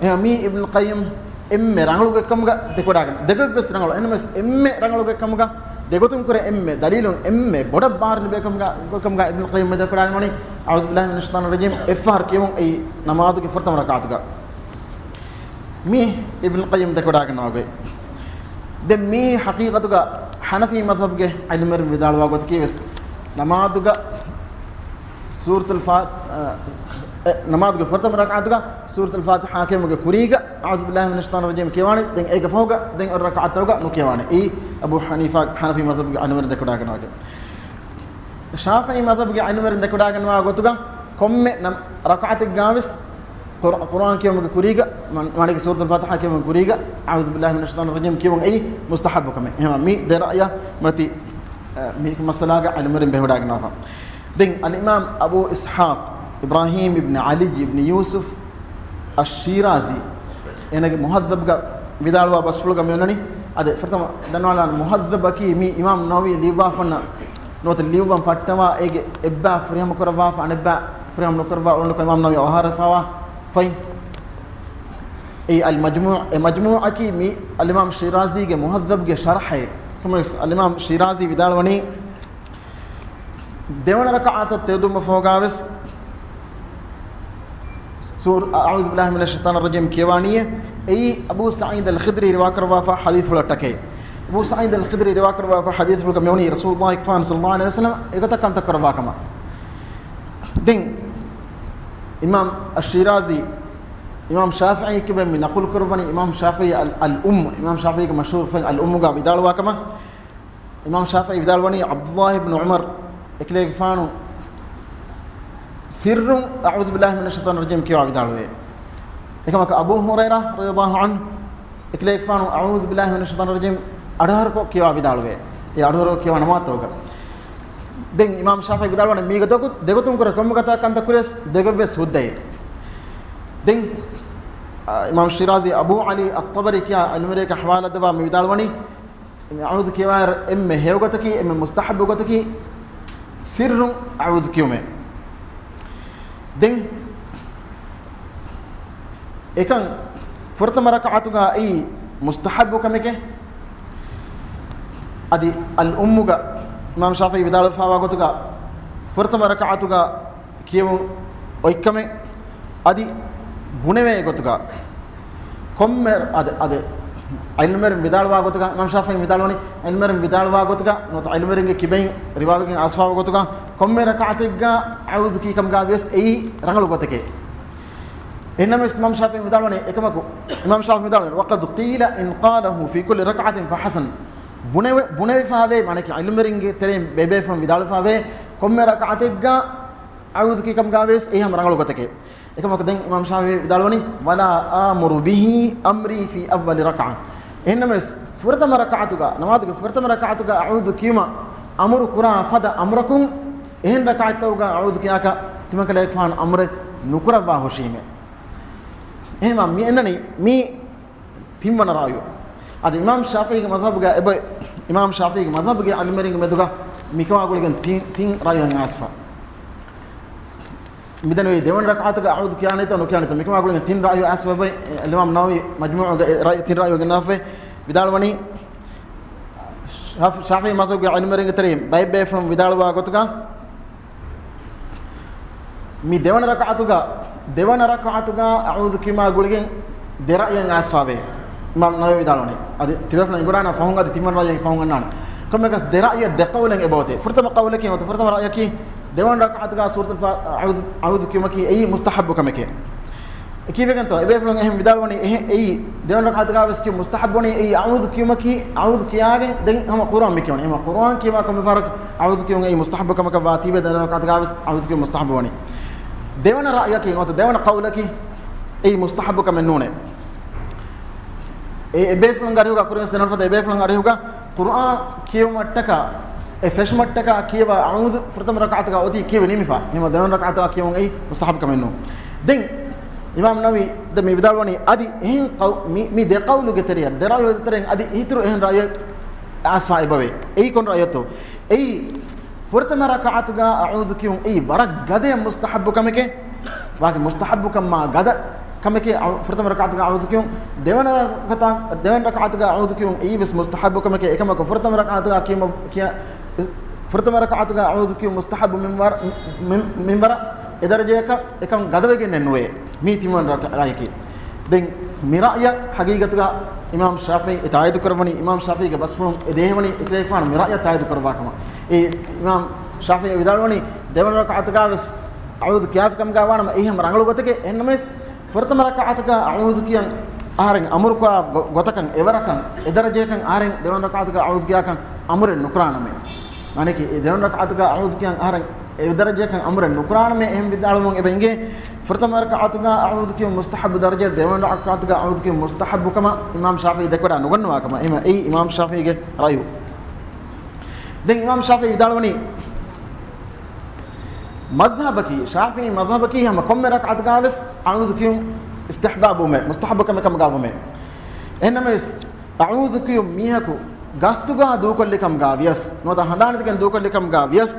އެހެންވެ މީ އިބްނުލް ޤައްޔިމް އެންމެ ރަނގަޅު ގޮތްކަމުގަ ދެކޮޑާގަން، ދެގޮތްވެސް ރަނގަޅު. އެހެންވެސް އެންމެ ރަނގަޅު ގޮތްކަމުގަ ދެގޮތުން ކުރެ އެންމެ ދަލީލުން އެންމެ ބޮޑަށް ބާރު ލިބޭ ކަމުގަ، ގޮތްކަމުގަ އިބްނުލް ޤައްޔިމް ދެކޮޑާގަންނަވަނީ، أعوذ بالله من الشيطان الرجيم އެއްފަހަރު ކިޔެވުން އެއީ ނަމާދުގެ ފުރަތަމަ ރަކަޢަތުގަ. މީ އިބްނުލް ޤައްޔިމް ދެކޮޑާގަންނަވާ ގޮތް. ދެން މީ ޙަޤީޤަތުގަ ޙަނަފީ މަޛްހަބުގެ ޢިލްމުވެރިން ވިދާޅުވާ ގޮތަކީ ވެސް ނަމާދުގަ ސޫރަތުލް ފާ-، އަ، އެ، ނަމާދުގެ ފުރަތަމަ ރަކަޢަތުގަ ސޫރަތުލް ފާތިޙާ ކިޔުމުގެ ކުރީގަ أعوذ بالله من الشيطان الرجيم ކިޔަވާނެ، ދެން އޭގެ ފަހުގަ ދެން އޮތް ރަކަޢަތަކުގަ ނުކިޔަވާނެ. އެއީ އަބޫ ޙަނީފާ، ޙަނަފީ މަޛްހަބުގެ ޢިލްމުވެރިން ދެކޮޑާގަންނަވާ ގޮތް. ޝާފިޢީ މަޛްހަބުގެ ޢިލްމުވެރިން ދެކޮޑާގަންނަވާ ގޮތުގަ ކޮންމެ ނަމް-، ރަކަޢަތެއްގަވެސް ޤުރ-، ޤުރުއާން ކިޔުމުގެ ކުރީގަ، މަ-، މާނައަކީ ސޫރަތުލް ފާތިޙާ ކިޔުމުގެ ކުރީގަ أعوذ بالله من الشيطان الرجيم ކިޔުން އެއީ މުސްތަޙައްބު ކަމެއް. އެހެންވެ މި ދެ ރައުޔަށް މަތި، އަ، މި މައްސަލާގަ ޢިލްމުވެރިން ބެހުޑާގަންނަވާފަ. ދެން އަލްއިމާމް އަބޫ އިސްޙާޤް އިބްރާހީމް އިބްނު ޢަލީ އިބްނު ޔޫސުފް އައްޝީރާޒީ، އޭނާގެ މުހައްޒަބްގަ ވިދާޅުވާ ބަސްފުޅުގަ މިއޮންނަނީ، އަދި ފުރަތަމަ ދަންނަވާލާން މުހައްޒަބަކީ މީ އިމާމް ނަވަވީ ލިޔުއްވާފަންނަ ނުވަތަ ލިޔުއްވަން ފައްޓަވާ އޭގެ އެއްބައި ފުރިހަމަ ކުރައްވާފަ، އަނެއްބައި ފުރިހަމަ ނުކުރައްވާ އުޅުނުކަން އިމާމް ނަވަވީ އަވަހާރަވެފަވާ ފަތް. އެއީ އަލް މަޖްމޫޢު، އެ މަޖްމޫޢަކީ މީ އަލްއިމާމް ޝީރާޒީގެ މުހައްޒަބްގެ ޝަރަޙެއް. ކަމަށް އަލްއިމާމް ޝީރާޒީ ވިދާޅުވަނީ، ދެވަނަ ރަކަޢަތަށް ތެދުމަ ފަހުގަވެސް ސޫރަ، أعوذ بالله من الشيطان الرجيم ކިޔަވާނީއޭ، އެއީ އަބޫ ސަޢީދް އަލް ޚިދްރީ ރިވާކުރައްވާފާ ޙަދީޘްފުޅަށްޓަކައި. އަބޫ ސަޢީދް އަލް ޚިދްރީ ރިވާކުރައްވާފާ ޙަދީޘްފުޅުގަ މިވަނީ ރަސޫލުﷲ ފާން ޞައްލަﷲު ޢަލައިހި ވަސައްލަމަ އެގޮތަށް ކަންތައް ކުރައްވާ ކަމަށް. ދެން އިމާމް އައްޝީރާޒީ، އިމާމް ޝާފިޢީ ކިބެން މި ނަޤުލު ކުރައްވަނީ، އިމާމް ޝާފިޢީ އަލް، އަލް އުއްމު، އިމާމް ޝާފިޢީގެ މަޝްހޫރު ފެން އަލް އުއްމުގަ ވިދާޅުވާ ކަމަށް. އިމާމް ޝާފިޢީ ވިދާޅުވަނީ، ޢަބްދުﷲ އިބްނު ޢުމަރު އެކަލޭގެފާނު ސިއްރުން أعوذ بالله من الشيطان الرجيم ކިޔަވާ ވިދާޅުވޭ. އެކަމަކު އަބޫ ހުރައިރާ ރަޟިޔަﷲު ޢަންހު އެކަލޭގެފާނު أعوذ بالله من الشيطان الرجيم އަޑުއަހަރުކޮށް ކިޔަވާ ވިދާޅުވޭ. އެ އަޑުއަހަރުކޮށް ކިޔަވާ ނަމާދުތަކުގަ. ދެން އިމާމް ޝާފިޢީ ވިދާޅުވަނީ މީގަ ދޮގު-، ދެގޮތުން ކުރެ ކޮންމެ ގޮތަކަށް ކަންތައް ކުރިޔަސް ދެގޮތްވެސް ހުއްދައޭ. ދެން، އާ، އިމާމް ޝިރާޒީ އަބޫ ޢަލީ އައްޠަބަރީ ކިޔާ ޢިލްމުވެރިޔަކަށް ޙަވާލާ ދެއްވާ މި ވިދާޅުވަނީ، މި އަޢޫޛު ކިޔަވާއިރު އެންމެ ހެޔޮ ގޮތަކީ، އެންމެ މުސްތަޙައްބު ގޮތަކީ ސިއްރުން އަޢޫޛު ކިޔުމޭ. ދެން އެކަން ފުރަތަމަ ރަކަޢަތުގަ އެއީ މުސްތަޙައްބު ކަމެކޭ. އަދި އަލްއުއްމުގަ އިމާމް ޝާފިޢީ ވިދާޅުވެފައިވާ ގޮތުގަ ފުރަތަމަ ރަކަޢަތުގަ ކިޔެވުން އޮތްކަމެއް، އަދި ބުނެވޭ ގޮތުގަ ކޮންމެ އަދި، އަދި ޢިލްމުވެރިން ވިދާޅުވާ ގޮތުގަ، އިމާމް ޝާފިޢީ ވިދާޅުވަނީ، ޢިލްމުވެރިން ވިދާޅުވާ ގޮތުގަ ނުވަތަ ޢިލްމުވެރިންގެ ކިބައިން ރިވާވެގެން އައިސްފާވާ ގޮތުގަ ކޮންމެ ރަކަޢަތެއްގަ އަޢޫޛު ކީކަމުގަ ވިޔަސް އެއީ ރަނގަޅު ގޮތެކޭ. އެހެންނަމަވެސް އިމާމް ޝާފިޢީ ވިދާޅުވަނީ އެކަމަކު، އިމާމް ޝާފިޢީ ވިދާޅުވަނީ، "وقد قيل إن قاله في كل ركعة فحسن." ބުނެވެ-، ބުނެވިފާވޭ، މާނަކީ ޢިލްމުވެރިންގެ ތެރެއިން ބޭބޭފުޅުން ވިދާޅުވެފާވޭ، ކޮންމެ ރަކަޢަތެއްގަ އަޢޫޛު ކީކަމުގަ ވިޔަސް އެއީ ހަމަ ރަނގަޅު ގޮތެކޭ. އެކަމަކު ދެން އިމާމް ޝާފިޢީ ވިދާޅުވަނީ، "ولا آمر به أمري في أول ركعة." އެހެންނަމަވެސް، ފުރަތަމަ ރަކަޢަތުގަ، ނަމާދުގެ ފުރަތަމަ ރަކަޢަތުގަ އަޢޫޛު ކިޔުމަށް އަމުރު ކުރާ ފަދަ އަމުރަކުން، އެހެން ރަކަޢަތްތަކުގަ އަޢޫޛު ކިޔާކަށް ތިމަންކަލޭގެފާނު އަމުރެއް ނުކުރައްވާ ހުށީމޭ. އެހެންވީމަ މި އަންނަނީ މީ ތިންވަނަ ރާޔު. އަދި އިމާމް ޝާފިޢީގެ މަޛްހަބުގަ އެބަ-، އިމާމް ޝާފިޢީގެ މަޛްހަބުގެ ޢިލްމުވެރިންގެ މެދުގަ މިކަމާ ގުޅިގެން ތިން، ތިން ރާޔު އައިސްފަ. މިދެން އޮތް ދެވަނަ ރަކަޢަތުގަ އަޢޫޛު ކިޔާނެތޯ ނުކިޔާނެތޯ، މިކަމާ ގުޅިގެން ތިން ރާޔު އައިސްފަ އެބައޮތް. އިމާމް ނަވަވީ މަޖްމޫޢުގަ އެ ރާޔު ތިން ރާޔު ގެންނާފައި ވިދާޅުވަނީ، ޝާފި-، ޝާފިޢީ މަޛްހަބުގެ ޢިލްމުވެރިންގެ ތެރެއިން ބައެއް ބޭފުޅުން ވިދާޅުވާ ގޮތުގަ، މި ދެވަނަ ރަކަޢަތުގަ، ދެވަނަ ރަކަޢަތުގަ އަޢޫޛު ކިޔުމާ ގުޅިގެން ދެ ރައްޔެއް އައިސްފާވޭ. އިމާމް ނަވަވީ ވިދާޅުވަނީ. އަދި ތިބޭފުޅުން އެނގިވަޑާނަ ފަހުން އަދި ތިންވަނަ ރައްޔެއް ފަހުން އަންނާނެ. ކޮންމެއަކަސް ދެ ރައްޔެއް ދެ ޤައުލެއް އެބައޮތޭ. ފުރަތަމަ ޤައުލަކީ ނުވަތަ ފުރަތަމަ ރައްޔަކީ ދެވަނަ ރަކަޢަތުގަ ސޫރަތުލް ފާ-، އަޢޫޛު، އަޢޫޛު ކިޔުމަކީ އެއީ މުސްތަޙައްބު ކަމެކޭ. އެ ކީއްވެގެންތޯ؟ އެބޭފުޅުން އެހެން ވިދާޅުވަނީ، އެހެން އެއީ ދެވަނަ ރަކަޢަތުގަ ވެސް ކިޔުން މުސްތަޙައްބުވަނީ، އެއީ އަޢޫޛު ކިޔުމަކީ، އަޢޫޛު ކިޔާގެން ދެން ހަމަ ޤުރުއާން މި ކިޔުނީ. ހަމަ ޤުރުއާން ކިޔުމާ ކޮންމެ ފަހަރަކު އަޢޫޛު ކިޔުން އެއީ މުސްތަޙައްބު ކަމަކަށް ވާތީވެ ދެވަނަ ރަކަޢަތުގަ ވެސް އަޢޫޛު ކިޔުން މުސްތަޙައްބުވަނީ. ދެވަނަ ރައްޔަކީ ނުވަތަ ދެވަނަ ޤައުލަކީ އެއީ މުސްތަޙައްބު ކަމެއް ނޫނޭ. އެ އެބޭފުޅުންގެ އަރިހުގަ ކުރިންވެސް ދެންނެވިފަދަ އެބޭފުޅުންގެ އަރިހުގަ ޤުރުއާން ކިޔެވުމަށްޓަކާ، އެ ފެށުމަށްޓަކާ ކިޔަވާ އަޢޫޛު ފުރަތަމަ ރަކަޢަތުގަ އޮތީ ކިޔެވި ނިމިފަ. އެހެންވީމަ ދެވަނަ ރަކަޢަތުގަ ކިޔެވުން އެއީ މުސްތަޙައްބު ކަމެއް ނޫން. ދެން އިމާމް ނަވަވީ ދެ މި ވިދާޅުވަނީ އަދި އެހެން ޤައު-، މި، މި ދެ ޤައުލުގެ ތެރެއަށް، ދެ ރައުޔުގެ ތެރެއިން އަދި އިތުރު އެހެން ރައުޔެއް އައިސްފާ އެބަވޭ. އެއީ ކޮން ރައުޔެއްތޯ؟ އެއީ ފުރަތަމަ ރަކަޢަތުގަ އަޢޫޛު ކިޔުން އެއީ ވަރަށް ގަދަޔަށް މުސްތަޙައްބު ކަމެކޭ. ވާގި މުސްތަޙައްބުކަން މާ ގަދަ ކަމެކޭ، އަޢޫ-، ފުރަތަމަ ރަކަޢަތުގަ އަޢޫޛު ކިޔުން. ދެވަނަ ރަކަޢަތު-، ދެވަނަ ރަކަޢަތުގަ އަޢޫޛު ކިޔުން އެއީ ވެސް މުސްތަޙައްބު ކަމެކޭ. އެކަމަކު ފުރަތަމަ ރަކަޢަތުގަ ކިޔުމަށް ކިޔަ-، ފުރަތަމަ ރަކަޢަތުގަ އަޢޫޛު ކިޔުން މުސްތަޙައްބު މިންވަރަ-، މިން-، މިންވަރަށް އެ ދަރަޖަޔަކަށް އެކަން ގަދަވެގެންނެއް ނުވޭ. މީ ތިންވަނަ ރަ-، ރައްޔަކީ. ދެން މި ރައްޔަށް ހަގީގަތުގަ އިމާމް ޝާފިޢީ އެ ތާއީދު ކުރައްވަނީ، އިމާމް ޝާފިޢީގެ ބަސްފުޅުން އެ ދޭހަވަނީ އެކަލޭގެފާނު މި ރައްޔަށް ތާއީދު ކުރައްވާ ކަމަށް. އެ އިމާމް ޝާފިޢީ ވިދާޅުވަނީ، ދެވަނަ ރަކަޢަތުގަ ވެސް އަޢޫޛު ކިޔާފި ކަމުގަ ވާނަމަ އެއީ ހަމަ ރަނގަޅު ގޮތެކޭ. އެހެންނަމަވެސް، ފުރަތަމަ ރަކަޢަތުގަ އަޢޫޛު ކިޔަން އަހަރެން އަމުރުކުރާ ގޮ-، ގޮތަކަށް އެވަރަކަށް އެ ދަރަޖަޔަކަށް އަހަރެން ދެވަނަ ރަކަޢަތުގަ އަޢޫޛު ކިޔާކަށް އަމުރެއް ނުކުރާނަމޭ. މާނައަކީ، އެ ދެވަނަ ރަކަޢަތުގަ އަޢޫޛު ކިޔަން އަހަރެން އެ ދަރަޖަޔަކަށް އަމުރެއް ނުކުރާނަމޭ. އެހެން ވިދާޅުވުން އެބަ އިނގޭ، ފުރަތަމަ ރަކަޢަތުގަ އަޢޫޛު ކިޔުން މުސްތަޙައްބު ދަރަޖަ، ދެވަނަ ރަކަޢަތުގަ އަޢޫޛު ކިޔުން މުސްތަޙައްބު ކަމަށް އިމާމް ޝާފިޢީ ދެކެވަޑާ ނުގަންނަވާ ކަމަށް. އެހެންވީމަ އެއީ އިމާމް ޝާފިޢީގެ ރައުޔު. ދެން އިމާމް ޝާފިޢީ ވިދާޅުވަނީ، މަޛްހަބަކީ، ޝާފިޢީ މަޛްހަބަކީ ހަމަ ކޮންމެ ރަކަޢަތުގަ ވެސް އަޢޫޛު ކިޔުން އިސްތިޙްބާބުވުމޭ، މުސްތަޙައްބު ކަމެއް ކަމުގަ ވުމޭ. އެހެންނަމަވެސް، އަޢޫޛު ކިޔުން މީހަކު ގަސްތުގަ ދޫކޮށްލި ކަމުގަ ވިޔަސް، ނުވަތަ ހަނދާންވެގެން ދޫކޮށްލި ކަމުގަ ވިޔަސް،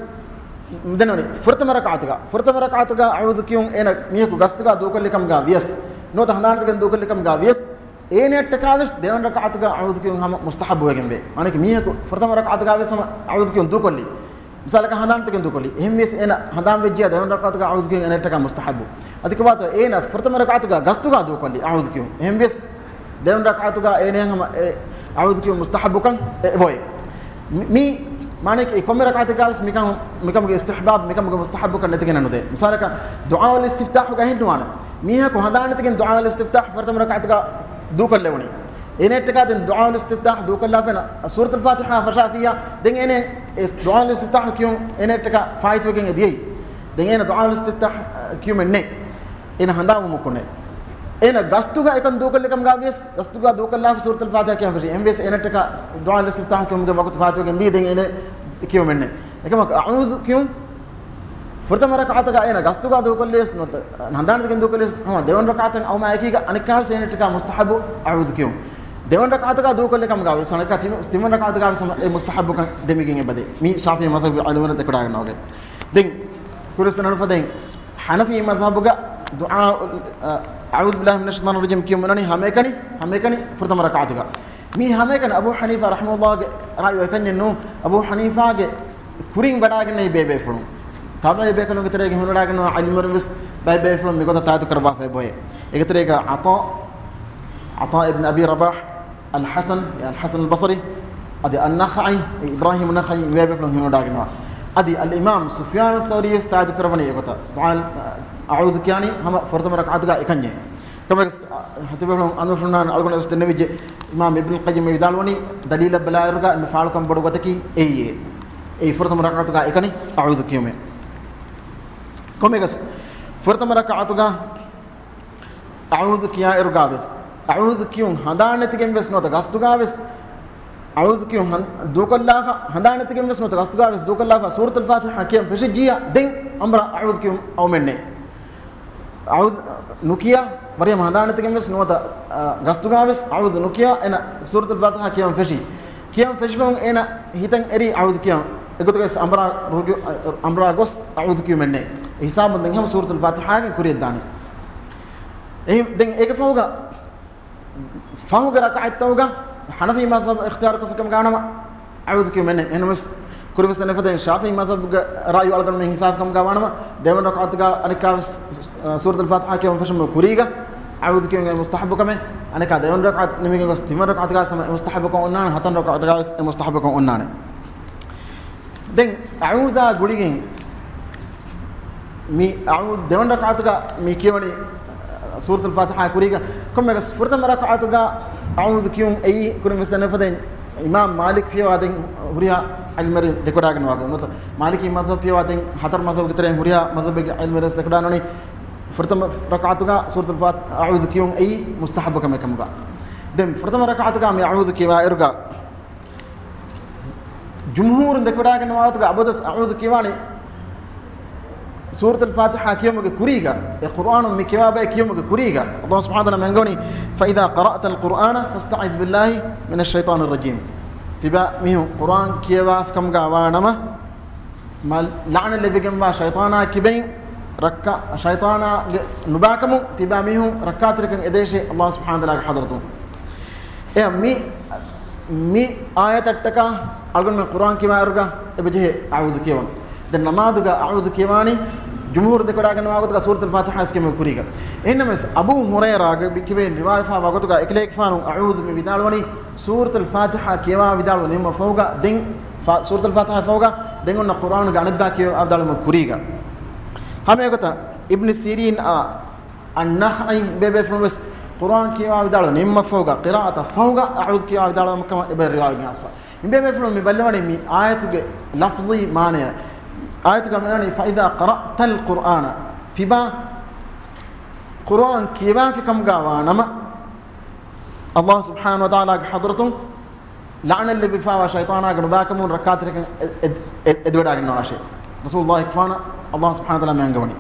ދެން ފުރަތަމަ ރަކަޢަތުގަ، ފުރަތަމަ ރަކަޢަތުގަ އަޢޫޛު ކިޔުން އޭނަ މީހަކު ގަސްތުގަ ދޫކޮށްލި ކަމުގަ ވިޔަސް، ނުވަތަ ހަނދާންވެގެން ދޫކޮށްލި ކަމުގަ ވިޔަސް، އޭނައަށްޓަކާ ވެސް ދެވަނަ ރަކަޢަތުގަ އަޢޫޛު ކިޔުން ހަމަ މުސްތަޙައްބު ވެގެންވޭ. މާނައަކީ މީހަކު ފުރަތަމަ ރަކަޢަތުގަ ވެސް ހަމަ އަޢޫޛު ކިޔުން ދޫކޮށްލީ. މިސާލަކަށް ހަނދާންވެގެން ދޫކޮށްލީ. އެހެންވިޔަސް އޭނަ ހަނދާން ވެއްޖިޔާ ދެވަނަ ރަކަޢަތުގަ އަޢޫޛު ކިޔުން އޭނައަށްޓަކާ މުސްތަޙައްބު. އަދި ކޮބާތޯ އޭނަ ފުރަތަމަ ރަކަޢަތުގަ ގަސްތުގަ ދޫކޮށްލީ އަޢޫޛު ކިޔުން. އެހެންވިޔަސް ދެވަނަ ރަކަޢަތުގަ އޭނައަށް ހަމަ އެ އަޢޫޛު ކިޔުން މުސްތަޙައްބުކަން އެ، އެބައޮތް. މި، މި މާނައަކީ ކޮންމެ ރަކަޢަތެއްގަ ވެސް މިކަން، މިކަމުގެ އިސްތިޙްބާބް، މިކަމުގެ މުސްތަޙައްބުކަން ނެތިގެންނެއް ނުދޭ. މިސާލަކަށް ދުޢާއުލް އިސްތިފްތާޙުގަ އެހެން ނުވާނެ. މީހަކު ހަނދާންވެގެން ދުޢާއުލް އިސްތިފްތާޙު ފުރަތަމަ ރަކަޢަތުގަ ދޫކޮށްލެވުނީ. އޭނައަށްޓަކާ ދެން ދުޢާއުލް އިސްތިފްތާޙު ދޫކޮށްލާފައި ސޫރަތުލް ފާތިޙާ ފަށާފިއްޔާ، ދެން އޭނަ އެ ދުޢާއުލް އިސްތިފްތާޙު ކިޔުން އޭނައަށްޓަކާ ފާއިތުވެގެން އެ ދިޔައީ. ދެން އޭނަ ދުޢާއުލް އިސްތިފްތާޙު ކިޔުމެއް ނެތް. އޭނަ ހަނދާންވުމަކުންނެއް. އޭނަ ގަސްތުގަ އެކަން ދޫކޮށްލި ކަމުގަ ވިޔަސް، ގަސްތުގަ ދޫކޮށްލާފަ ސޫރަތުލް ފާތިޙާ ކިޔާފަށީ. އެހެންވިޔަސް އޭނައަށްޓަކާ ދުޢާއުލް އިސްތިފްތާޙު ކިޔުމުގެ ވަގުތު ފާއިތުވެގެން ދީ، ދެން އޭނަ ކިޔުމެއް ނެތް. އެކަމަކު އަޢޫޛު ކިޔުން ފުރަތަމަ ރަކަޢަތުގަ އޭނަ ގަސްތުގަ ދޫކޮށްލިޔަސް ނުވަތަ ހަނދާނެތިގެން ދޫކޮށްލިޔަސް ހަމަ ދެވަނަ ރަކަޢަތަށް އައުމާއެކީގަ އަނެއްކާވެސް އޭނައަށްޓަކާ މުސްތަޙައްބު އަޢޫޛު ކިޔުން. ދެވަނަ ރަކަޢަތުގަ ދޫކޮށްލި ކަމުގަ ވެސް އަނެއްކާ ތިން، ތިންވަނަ ރަކަޢަތުގަ ވެސް އެ މުސްތަޙައްބުކަން ދެމިގެން އެބަދޭ. މީ ޝާފިޢީ މަޛްހަބުގެ ޢިލްމުވެރިން ދެކެވަޑައިގަންނަވާ ވަގެ. ދެން ކުރިއަށް ދަންނަވަން ފަދައިން ޙަނަފީ މަޛްހަބުގަ ދުޢާ، އަ، އަޢޫޛު ބިﷲ މިނައްޝައިޠާނި ރަޖީމް ކިޔުމުން އަންނަނީ ހަމައެކަނި، ހަމައެކަނި ފުރަތަމަ ރަކަޢަތުގަ. މީ ހަމައެކަނި އަބޫ ޙަނީފާ ރަޙިމަހުﷲގެ ރައުޔު އެކަންޏެއް ނޫން. އަބޫ ޙަނީފާގެ ކުރިން ވަޑައިގެންނެވި ބޭބޭފުޅުން، ތާބިޢީ ބޭކަލުންގެ ތެރޭގަ ހިމެނިވަޑައިގަންނަވާ ޢިލްމުވެރިން ވެސް ބައެއް ބޭފުޅުން މިގޮތަށް ތާއިދު ކުރައްވާފައި އެބައޮތް. އޭގެ ތެރޭގަ ޢަޠާ، ޢަޠާ އިބްނު އަބީ ރަބާޙް، އަލް ޙަސަން، އަލް ޙަސަން އަލް ބަޞްރީ، އަދި އައްނަޚަޢީ، އިބްރާހީމު ނަޚަޢީ، މި ބޭބޭފުޅުން ހިމެނިވަޑައިގަންނަވާ. އަދި އަލްއިމާމް ސުފްޔާނު ޘައުރީ ވެސް ތާއިދު ކުރައްވަނީ އެގޮތަށް. ދުޢާ، އަޢޫޛު ކިޔާނީ ހަމަ ފުރަތަމަ ރަކަޢަތުގަ އެކަންޏޭ. ކަމަކަސް، އަ، ޚަތީބު ބޭފުޅުން އަންނަނީ ވެސް ދެންނެވިއްޖެ. އިމާމް އިބްނުލް ޤައްޔިމް ވިދާޅުވަނީ ދަލީލަށް ބަލާއިރުގަ އެންމެ ފާޅުކަން ބޮޑު ގޮތަކީ އެއީ. އެއީ ފުރަތަމަ ރަކަޢަތުގަ އެކަނި އަޢޫޛު ކިޔުމޭ. ކޮންމެއަކަސް، ފުރަތަމަ ރަކަޢަތުގަ އަޢޫޛު ކިޔާއިރުގަ ވެސް، އަޢޫޛު ކިޔުން ހަނދާންނެތިގެން ވެސް ނުވަތަ ގަސްތުގަ ވެސް، އަޢޫޛު ކިޔުން ހަން-، ދޫކޮށްލާފަ، ހަނދާންނެތިގެން ވެސް ނުވަތަ ގަސްތުގަ ވެސް ދޫކޮށްލާފަ، ސޫރަތުލް ފާތިޙާ ކިޔަން ފެށިއްޖިއްޔާ ދެން އަނބުރާ އަޢޫޛު ކިޔުން އައުމެއް ނެތް. އަޢޫޛު ނުކިޔާ، ވަރިހަމަ ހަނދާންނެތިގެން ވެސް ނުވަތަ، އަ، ގަސްތުގަ ވެސް އަޢޫޛު ނުކިޔާ އޭނަ ސޫރަތުލް ފާތިޙާ ކިޔަން ފެށީ. ކިޔަން ފެށިފަހުން އޭނަ ހިތަށް އެރީ އަޢޫޛު ކިޔަން. އެގޮތުގައި ވެސް އަނބުރާ ރުޖޫ-، އަނބުރާ ގޮސް އަޢޫޛު ކިޔުމެއް ނެތް. އެ ހިސާބުން ދެން ހަމަ ސޫރަތުލް ފާތިޙާގެ ކުރިއަށް ދާނެ. އެހި-، ދެން އޭގެ ފަހުގަ ފަހުގެ ރަކަޢަތްތަކުގަ ޙަނަފީ މަޛްހަބު އިޚްތިޔާރުކޮށްފިކަމުގަ ވާނަމަ، އަޢޫޛު ކިޔުމެއް ނެތް. އެހެންނަމަވެސް، ކުރިން ވެސް ދެންނެވިފަދައިން ޝާފިޢީ މަޛްހަބުގެ ރައުޔު އަޅުގަނޑުމެން ހިފާފިކަމުގަ ވާނަމަ، ދެވަނަ ރަކަޢަތުގަ އަނެއްކާވެސް، އަ، ސޫރަތުލް ފާތިޙާ ކިޔަން ފެށުމުގެ ކުރީގަ އަޢޫޛު ކިޔުން އެ މުސްތަޙައްބު ކަމެއް، އަނެއްކާ ދެވަނަ ރަކަޢަތު ނިމިގެން ގޮސް ތިންވަނަ ރަކަޢަތުގަ ވެސް އެ މުސްތަޙައްބުކަން އޮންނާނެ، ހަތަރު ރަކަޢަތުގަ ވެސް އެ މުސްތަޙައްބުކަން އޮންނާނެ. ދެން އަޢޫޛާ ގުޅިގެން މި އަޢޫޛު ދެވަނަ ރަކަޢަތުގަ މި ކިޔަވަނީ، ސޫރަތުލް ފާތިޙާ ކުރީގަ. ކޮންމެއަކަސް ފުރަތަމަ ރަކަޢަތުގަ އަޢޫޛު ކިޔުން އެއީ ކުރިން ވެސް ދެންނެވިފަދައިން އިމާމް މާލިކް ފިޔަވާ ދެން ހުރިހާ ޢިލްމުވެރިން ދެކެވަޑައިގަންނަވާ ގޮތް. ނުވަތަ މާލިކީ މަޛްހަބު ފިޔަވާ ދެން ހަތަރު މަޛްހަބުގެ ތެރެއިން ހުރިހާ މަޛްހަބެއްގެ ޢިލްމުވެރިން ވެސް ދެކެވަޑައިގަންނަވަނީ ފުރަތަމަ ރަކަޢަތުގަ ސޫރަތުލް ފާތި-، އަޢޫޛު ކިޔުން އެއީ މުސްތަޙައްބު ކަމެއް ކަމުގަ. ދެން ފުރަތަމަ ރަކަޢަތުގަ މި އަޢޫޛު ކިޔަވާއިރުގަ ޖުމްހޫރުން ދެކެވަޑައިގަންނަވާ ގޮތުގަ އަބަދުވެސް އަޢޫޛު ކިޔަވާނީ ސޫރަތުލް ފާތިޙާ ކިޔުމުގެ ކުރީގަ، އެ ޤުރްއާނުން މި ކިޔަވާ ބައެއް ކިޔުމުގެ ކުރީގަ. ﷲ ސުބްޙާނަހޫ ވަތަޢާލާ މި އަންގަވަނީ، فإذا قرأت القرآن فاستعذ بالله من الشيطان الرجيم. ތިބާ މީހުން ޤުރްއާން ކިޔަވާފިކަމުގަ ވާނަމަ، މަ-، ލަޢުނަތް ލެއްވިގެންވާ ޝައިޠާނާ ކިބައިން ރައްކާ، ޝައިޠާނާގެ ނުބާކަމުން ތިބާ މީހުން ރައްކާތެރިކަން އެދޭށޭ ﷲ ސުބްޙާނަހޫ ވަތަޢާލާގެ ޙަޟްރަތުން. އެ މި، މި އާޔަތަށްޓަކާ އަޅުގަނޑުމެން ޤުރްއާން ކިޔަވާއިރުގަ އެބަޖެހޭ އަޢޫޛު ކިޔަވަން. ދެން ނަމާދުގަ އަޢޫޛު ކިޔަވާނީ ޖުމްހޫރު ދެކެވަޑައިގަންނަވާ ގޮތުގަ ސޫރަތުލް ފާތިޙާ ވެސް ކިޔުމުގެ ކުރީގަ. އެހެންނަމަވެސް އަބޫ ހުރައިރާގެ ކިބައިން ރިވާޔަތްވާ ގޮތުގަ އެކަލޭގެފާނު އަޢޫޛު މި ވިދާޅުވަނީ ސޫރަތުލް ފާތިޙާ ކިޔަވާ ވިދާޅުވުމަށް ފަހުގަ ދެން ފާ-، ސޫރަތުލް ފާތިޙާ ފަހުގަ ދެން އޮންނަ ޤުރްއާނުގެ އަނެއްބާ ކިޔަވާ ވިދާޅުވުމުގެ ކުރީގަ. ހަމައެގޮތަށް އިބްނު ސީރީން އާ އައްނަޚަޢީ ބޭބޭފުޅުން ވެސް ޤުރްއާން ކިޔަވާ ވިދާޅު ނިންމަ ފަހުގަ ޤިރާއަތަށް ފަހުގަ އަޢޫޛު ކިޔަވާ ވިދާޅުވުމަށް ކަމަށް އެބަ ރިވާވެގެން އައިސްފަ. މި ބޭބޭފުޅުން މި ބައްލަވަނީ މި އާޔަތުގެ ލަފްޒީ މާނަޔަށް. އާޔަތުގަ މިވަނީ، فإذا قرأت القرآن، ތިބާ ޤުރްއާން ކިޔަވާފިކަމުގަ ވާނަމަ، ﷲ ސުބްޙާނަހޫ ވަތަޢާލާގެ ޙަޟްރަތުން ލަޢުނަތް ލެއްވިފައިވާ ޝައިޠާނާގެ ނުބާކަމުން ރައްކާތެރިކަން އެ-، އެ-، އެ-، އެދިވަޑައިގަންނަވާށޭ. ރަސޫލުﷲގެފާނަށް ﷲ ސުބްޙާނަހޫ ވަތަޢާލާ މި އަންގަވަނީ.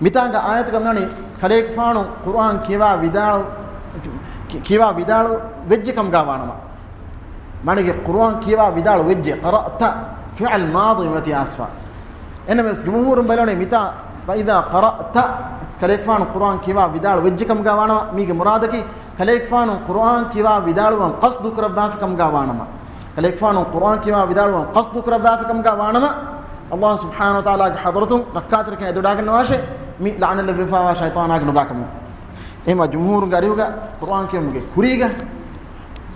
މިތާނގަ އާޔަތުގަ މިވަނީ ކަލޭގެފާނު ޤުރްއާން ކިޔަވާ ވިދާޅު، ކި-، ކިޔަވާ ވިދާޅު ވެއްޖެ ކަމުގަ ވާނަމަ. މާނައީގެ ޤުރްއާން ކިޔަވާ ވިދާޅު ވެއްޖެ. قرأت، ފިޢިލް މާޟީ މަތި އައިސްފަ. އެންމެސް ޖުމްހޫރުން ބަލަވަނީ މިތާ، فإذا قرأت، ކަލޭގެފާނު ޤުރްއާން ކިޔަވާ ވިދާޅު ވެއްޖެ ކަމުގަ ވާނަމަ، މީގެ މުރާދަކީ ކަލޭގެފާނު ޤުރްއާން ކިޔަވާ ވިދާޅުވަން ޤަޞްދު ކުރައްވާފި ކަމުގަ ވާނަމަ. ކަލޭގެފާނު ޤުރްއާން ކިޔަވާ ވިދާޅުވަން ޤަޞްދު ކުރައްވާފި ކަމުގަ ވާނަމަ، ﷲ ސުބްޙާނަހޫ ވަތަޢާލާގެ ޙަޟްރަތުން ރައްކާތެރިކަން އެދިވަޑައިގަންނަވާށޭ، މި ލަޢުނަތް ލެއްވިފައިވާ ޝައިޠާނާގެ ނުބާކަމުން. އެހެންވީމަ ޖުމްހޫރުންގެ އަރިހުގަ ޤުރްއާން ކިޔުމުގެ ކުރީގަ،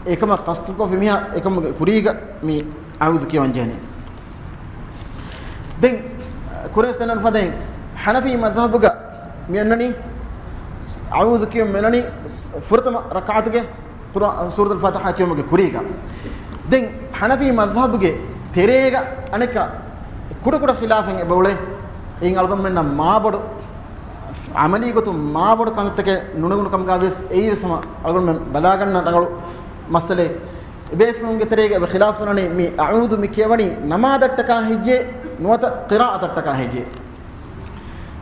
އެކަމަށް ޤަޞްދުކޮށްފި މީހާ އެކަމުގެ ކުރީގަ މި އަޢޫޛު ކިޔަވަން ޖެހެނީ. ދެން ކުރިން ވެސް ދެންނެވިފަދައިން ޙަނަފީ މަޛްހަބުގަ މި އަންނަނީ އަޢޫޛު ކިޔުން މި އަންނަނީ ފުރަތަމަ ރަކަޢަތުގެ ޤުރްއާ-، ސޫރަތުލް ފާތިޙާ ކިޔުމުގެ ކުރީގަ. ދެން ޙަނަފީ މަޛްހަބުގެ ތެރޭގަ އަނެއްކާ ކުޑަކުޑަ ޚިލާފެއް އެބައުޅޭ. އެއިން އަޅުގަނޑުމެންނަށް މާބޮޑު، ޢަމަލީ ގޮތުން މާބޮޑު ކަންތައްތަކެއް ނުނެގުނު ކަމުގަ ވެސް އެއީ ވެސް ހަމަ އަޅުގަނޑުމެން ބަލާގަންނަ ރަނގަޅު މައްސަލައެއް. އެބޭފުޅުންގެ ތެރޭގަ އެބަ ޚިލާފު ވަނީ މި އަޢޫޛު މި ކިޔަވަނީ ނަމާދަށްޓަކާ ހެއްޔޭ ނުވަތަ ޤިރާއަތަށްޓަކާ ހެއްޔޭ؟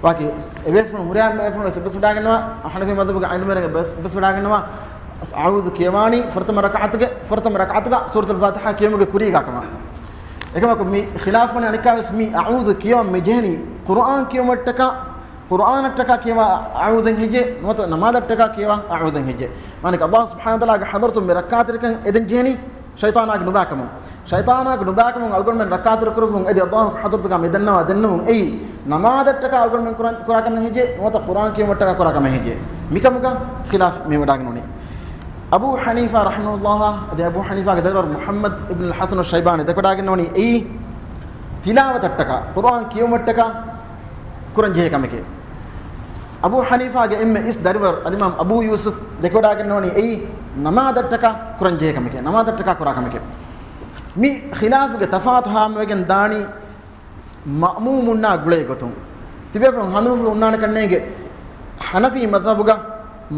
ވާކި އެބޭފުޅުން ހުރިހާ ބޭފުޅުން ވެސް އެއްބަސް ވެޑާގަންނަވާ، ޙަނަފީ މަޛްހަބުގެ ޢިލްމުވެރިން އެއްބަސް، އެއްބަސް ވެޑާގަންނަވާ، އަޢޫޛު ކިޔަވާނީ ފުރަތަމަ ރަކަޢަތުގެ، ފުރަތަމަ ރަކަޢަތުގަ ސޫރަތުލް ފާތިޙާ ކިޔުމުގެ ކުރީގަ ކަމަށް. އެކަމަކު މި ޚިލާފު ވަނީ އަނެއްކާވެސް މި އަޢޫޛު ކިޔަވަން މި ޖެހެނީ ޤުރުއާން ކިޔުމަށްޓަކާ، ޤުރުއާނަށްޓަކާ ކިޔަވާ އަޢޫޛެއް ހެއްޔޭ ނުވަތަ ނަމާދަށްޓަކާ ކިޔަވާ އަޢޫޛެއް ހެއްޔޭ؟ މާނައަކީ ﷲ ސުބްޙާނަހޫ ވަތަޢާލާގެ ޙަޟްރަތުން މި ރައްކާތެރިކަން އެދެން ޖެހެނީ ޝައިޠާނާގެ ނުބައިކަމުން. ޝައިޠާނާގެ ނުބައިކަމުން އަޅުގަނޑުމެން ރައްކާތެރި ކުރެއްވުން އެދި ﷲ ގެ ޙަޟްރަތުގަ މި ދަންނަވާ ދެންނެވުން އެއީ ނަމާދަށްޓަކާ އަޅުގަނޑުމެން ކުރާ، ކުރާ ކަމެއް ހެއްޔޭ ނުވަތަ ޤުރުއާން ކިޔުމަށްޓަކާ ކުރާ ކަމެއް ހެއްޔޭ؟ މިކަމުގަ ޚިލާފް މި ވެޑާގެން ވަނީ. އަބޫ ޙަނީފާ ރަޙިމަހުﷲ، އަދި އަބޫ ޙަނީފާގެ ދަރިވަރު މުޙައްމަދު އިބްނުލް ޙަސަނު ޝައިބާނީ ދެކެވަޑާގެން ވަނީ އެއީ ތިލާވަތަށްޓަކާ، ޤުރުއާން ކިޔުމަށްޓަކާ ކުރަން ޖެހޭ ކަމެކޭ. އަބޫ ޙަނީފާގެ އެންމެ އިސް ދަރިވަރު އަލްއިމާމް އަބޫ ޔޫސުފް ދެކެވަޑާގެން ވަނީ އެއީ ނަމާދަށްޓަކާ ކުރަން ޖެހޭ ކަމެކޭ، ނަމާދަށްޓަކާ ކުރާ ކަމެކޭ. މި ޚިލާފުގެ ތަފާތު ހާމަވެގެން ދާނީ މައުމޫމުންނާ ގުޅޭ ގޮތުން. ތިބޭފުޅުން ހަނދުމަފުޅު އޮންނާނެ ކަންނޭނގެ ޙަނަފީ މަޛްހަބުގަ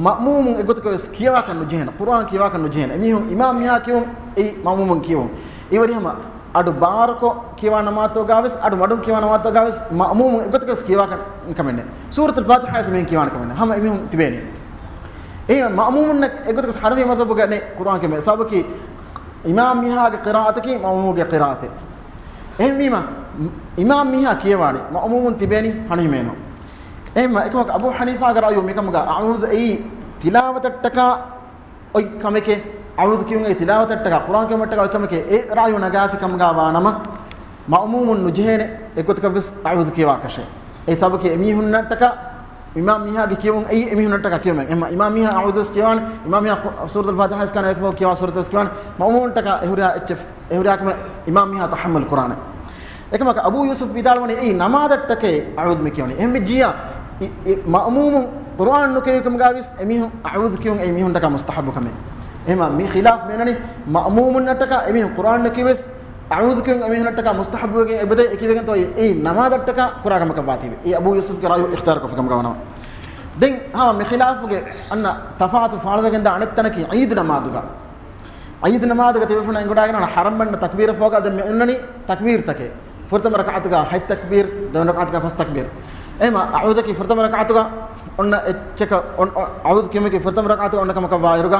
މައުމޫމުން އެގޮތަކަށް ވެސް ކިޔަވާކަށް ނުޖެހޭނެ، ޤުރުއާން ކިޔަވާކަށް ނުޖެހޭނެ. އެމީހުން އިމާމް މީހާ ކިޔުން އެއީ މައުމޫމުން ކިޔުން. އެއީ ވަރިހަމަ އަޑު ބާރުކޮށް ކިޔަވާ ނަމާދުތަކުގަ ވެސް، އަޑު މަޑުން ކިޔަވާ ނަމާދުތަކުގަ ވެސް މައުމޫމުން އެގޮތަކަށް ވެސް ކިޔަވާކަށް ކަމެއް ނެތް. ސޫރަތުލް ފާތިޙާ ވެސް އެމީހުން ކިޔަވާނެ ކަމެއް ނެތް. ހަމަ އެމީހުން ތިބޭނީ. އެހެން މައުމޫމުންނަށް އެގޮތަކަށް ޙަނަފީ މަޛްހަބުގަ ނެތް ޤުރުއާން ކިޔުމެއް. ސަބަބަކީ އިމާމް މީހާގެ ޤިރާއަތަކީ މައުމޫމުގެ ޤިރާއަތެއް. އެހެންވީމަ، އިމާމް މީހާ ކިޔަވާނީ، މައުމޫމުން ތިބޭނީ ހަނިހިމޭނު. އެހެންވީމަ، އެކަމަކު އަބޫ ޙަނީފާގެ ރައުޔު މިކަމުގަ އަޢޫޛު އެއީ ތިލާވަތަށްޓަކާ އޮތް ކަމެކޭ، އަޢޫޛު ކިޔުން އެއީ ތިލާވަތަށްޓަކާ، ޤުރުއާން ކިޔުމަށްޓަކާ އޮތް ކަމެކޭ، އެ ރައުޔު ނަގާފި ކަމުގަ ވާނަމަ، މައުމޫމުން ނުޖެހޭނެ، އެގޮތަކަށް ވެސް އަޢޫޛު ކިޔަވާކަށެއް. އެ ސަބަބަކީ އެމީހުންނަށްޓަކާ އިމާމް މީހާގެ ކިޔުން އެއީ އެމީހުންނަށްޓަކާ ކިޔުމެއް. އެހެންވީމަ އިމާމް މީހާ އަޢޫޛު ވެސް ކިޔަވާނެ، އިމާމް މީހާ ސޫރަތުލް ފާތިޙާ ވެސް ކިޔަވާނެ، އެކަމަކު ކިޔަވާ ސޫރަތެއް ވެސް ކިޔަވާނެ، މައުމޫމުންނަށްޓަކާ އެ ހުރިހާ އެއްޗެއް، އެ ހުރިހާ ކަމެއް އިމާމް މީހާ ތަޙައްމަލް ކުރާނެ. އެކަމަކު އަބޫ ޔޫސުފް ވިދާޅުވަނީ އެއީ ނަމާދަށްޓަކައި އަޢޫޛު މި ކިޔަވަނީ. އެހެންވެއްޖިއްޔާ އި، އި، މައުމޫމުން ޤުރުއާން ނުކިޔެވި ކަމުގަ ވެސް އެމީހުން އަޢޫޛު ކިޔުން އެ މީހުންނަށްޓަކާ މުސްތަޙައްބު ކަމެއް. އެހެންވީމަ މި ޚިލާފް މި އޮންނަނީ މައުމޫމުންނަށްޓަކާ އެމީހުން ޤުރުއާން ނުކިޔެވި ވެސް އަޢޫޛު ކިޔުން އެމީހުންނަށްޓަކާ މުސްތަޙައްބުވެގެން އެބަދޭ އެކީވެގެންތޯ އެއީ ނަމާދަށްޓަކާ ކުރާ ކަމަކަށް ވާތީވެ. އެއީ އަބޫ ޔޫސުފްގެ ރައުޔު އިޚްތިޔާރު ކޮށްފި ކަމުގަ ވަނަމަ. ދެން ހަމަ މި ޚިލާފުގެ އަންނަ ތަފާތު ފާޅުވެގެންދާ އަނެއް ތަނަކީ ޢީދު ނަމާދުގަ. ޢީދު ނަމާދުގަ ތިބޭފުޅުން އެނގިވަޑާގެން ހަރަމްބަންނަ ތަކްބީރަށް ފަހުގަ ދެން މި އޮންނަނީ ތަކްބީރުތަކެއް. ފުރަތަމަ ރަކަޢަތުގަ ހަތް ތަކްބީރު، ދެވަނަ ރަކަޢަތުގަ ފަސް ތަކްބީރު. އެހެންވީމަ އަޢޫޛަކީ ފުރަތަމަ ރަކަޢަތުގަ އޮންނަ އެއްޗަކަށް، އޮން، އަޢޫޛު ކިޔުމަކީ ފުރަތަމަ ރަކަޢަތުގަ އޮންނަ ކަމަކަށް ވާއިރުގަ،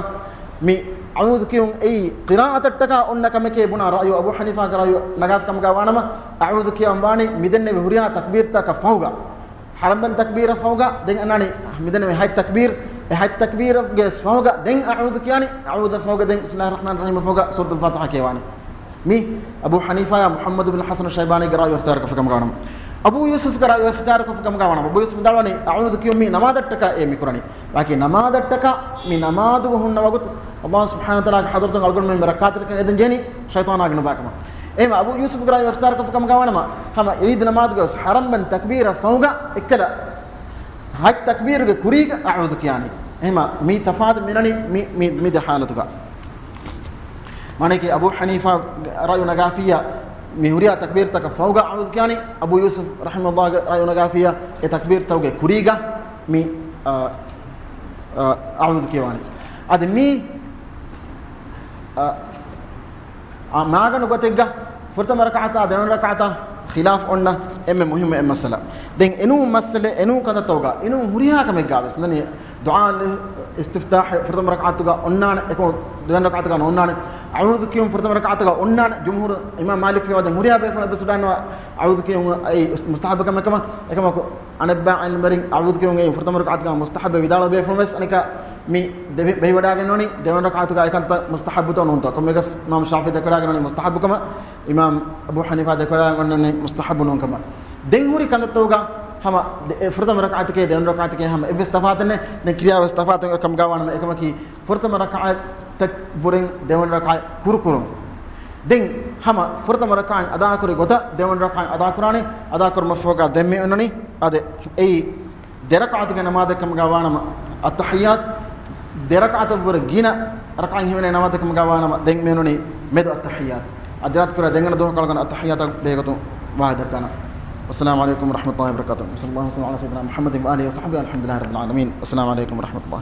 މި އަޢޫޛު ކިޔުން އެއީ ޤިރާއަތަށްޓަކާ އޮންނަ ކަމެކޭ ބުނާ ރައުޔު އަބޫ ޙަނީފާގެ ރައުޔު ނަގާފި ކަމުގަ ވާނަމަ، އަޢޫޛު ކިޔަން ވާނީ މިދެންނެވި ހުރިހާ ތަކްބީރުތަކަށް ފަހުގަ. ހަރަމްބަން ތަކްބީރަށް ފަހުގަ ދެން އަންނާނީ މިދެންނެވި ހަތް ތަކްބީރު، އެ ހަތް ތަކްބީރުގެ ފަހުގަ ދެން އަޢޫޛު ކިޔާނީ، އަޢޫޛަށް ފަހުގަ ދެން ބިސްމިﷲ ރަޙްމާން ރަޙީމަށް ފަހުގަ ސޫރަތުލް ފާތިޙާ ކިޔަވާނީ. މި އަބޫ ޙަނީފާޔާ މުޙައްމަދު ބިން ޙަސަނު ޝައިބާނީގެ ރައުޔު އިޚްތިޔާރު ކޮށްފި ކަމުގަ ވަނަމަ. އަބޫ ޔޫސުފްގެ ރައުޔު އިޚްތިޔާރު ކޮށްފި ކަމުގަ ވަނަމަ. އަބޫ ޔޫސުފް ވިދާޅުވަނީ، އަޢޫޛު ކިޔުން މީ ނަމާދަށްޓަކާ އޭ މި ކުރަނީ. ވާކި ނަމާދަށްޓަކާ މި ނަމާދުގަ ހުންނަ ވަގުތު ﷲ ސުބްޙާނަހޫ ވަތަޢާލާގެ ޙަޟްރަތުން އަޅުގަނޑުމެން މި ރައްކާތެރިކަން އެދެން ޖެހެނީ ޝައިޠާނާގެ ނުބައިކަމަށް. އެހެންވީމަ އަބޫ ޔޫސުފްގެ ރައުޔު އިޚްތިޔާރު ކޮށްފި ކަމުގަ ވަނަމަ، ހަމަ ޢީދު ނަމާދުގަ ވެސް ހަރަމްބަން ތަކްބީރަށް ފަހުގަ އެއްކަލަ ހަތް ތަކްބީރުގެ ކުރީގަ އަޢޫޛު ކިޔާނީ. އެހެންވީމަ މި ތަފާތު މި އޮންނަނީ މި، މި، މި ދެ ޙާލަތުގަ. މާނައަކީ އަބޫ ޙަނީފާ ރައުޔު ނަގާފިއްޔާ މި ހުރިހާ ތަކްބީރުތަކަށް ފަހުގަ އަޢޫޛު ކިޔާނީ، އަބޫ ޔޫސުފް ރަޙިމަހުﷲގެ ރައުޔު ނަގާފިއްޔާ އެ ތަކްބީރުތަކުގެ ކުރީގަ މި، އަ، އަ، އަޢޫޛު ކިޔަވާނީ. އަދި މި، އަ، އާ، މާގަނޑު ގޮތެއްގަ ފުރަތަމަ ރަކަޢަތާ ދެވަނަ ރަކަޢަތާ ޚިލާފް އޮންނަ އެންމެ މުހިއްމު އެއް މައްސަލަ. ދެން އެނޫން މައްސަލަ، އެނޫން ކަންތައްތަކުގަ، އެނޫން ހުރިހާ ކަމެއްގަ ވެސް، މި ދުޢާ އިސްތިފްތާޙް ފުރަތަމަ ރަކަޢަތުގަ އޮންނާނެ، އެކަމަކު ދެވަނަ ރަކަޢަތުގަ ނޯންނާނެ. އަޢޫޛު ކިޔުން ފުރަތަމަ ރަކަޢަތުގަ އޮންނާނެ. ޖުމްހޫރު އިމާމް މާލިކް ފިޔަވާ ދެން ހުރިހާ ބޭފުޅުން އެއްބަސްވެވަޑައިގަންނަވާ އަޢޫޛު ކިޔުން އެއީ މުސްތަޙައްބު ކަމެއް ކަމަށް. އެކަމަކު އަނެއްބައި ޢިލްމުވެރިން އަޢޫޛު ކިޔުން އެއީ ފުރަތަމަ ރަކަޢަތުގަ މުސްތަޙައްބެއް ވިދާޅުވި ބޭފުޅުން ވެސް އަނެއްކާ މި ދެ-، ބެހިވަޑައިގަންނަވަނީ ދެވަނަ ރަކަޢަތުގަ އެކަންތައް މުސްތަޙައްބުތޯ ނޫންތޯ. ކޮންމެވެސް އިމާމް ޝާފިޢީ ދެކެވަޑައިގަންނަވަނީ މުސްތަޙައްބު ކަމަށް، އިމާމް އަބޫ ޙަނީފާ ދެކެވަޑައިގަންނަވަނީ މުސްތަޙައްބު ނޫން ކަމަށް. ދެން ހުރި ކަންތައްތަކުގަ ހަމަ ދެ-، އެ ފުރަތަމަ ރަކަޢަތަކޭ ދެވަނަ ރަކަޢަތަކޭ ހަމަ އެއްވެސް ތަފާތެއް ނެތް. ދެން ކިރިޔާ ވެސް ތަފާތު ކަމުގަ ވާނަމަ އެކަމަކީ ފުރަތަމަ ރަކަޢަތަށް ބުރެން ދެވަނަ ރަކަޢަތް ކުރުކުރުން. ދެން ހަމަ ފުރަތަމަ ރަކަޢަތް އަދާކުރި ގޮތަށް ދެވަނަ ރަކަޢަތް އަދާކުރާނީ، އަދާކުރުމަށްފަހުގަ ދެން މި އޮންނަނީ އަދި އެއީ ދެ ރަކަޢަތުގެ ނަމާދެއް ކަމުގަ ވާނަމަ، އައްތަޙިއްޔާތު ދެ ރަކަޢަތަށްވުރެ ގިނަ ރަކަޢަތް ހިމެނޭ ނަމާދެއް ކަމުގަ ވާނަމަ، ދެން މި އޮންނަނީ މެދު އައްތަޙިއްޔާތު. އަދި ރާތުކުރާ ދެން އަންނަ ދުވަހަކަށް އަޅުގަނޑު އައްތަޙިއްޔާތާ ބެހޭގޮތުން ވާހި ދައްކާނަން. والسلام عليكم ورحمة الله وبركاته. وصلى الله وسلم على سيدنا محمد وآله وصحبه، الحمد لله رب العالمين. والسلام عليكم ورحمة الله.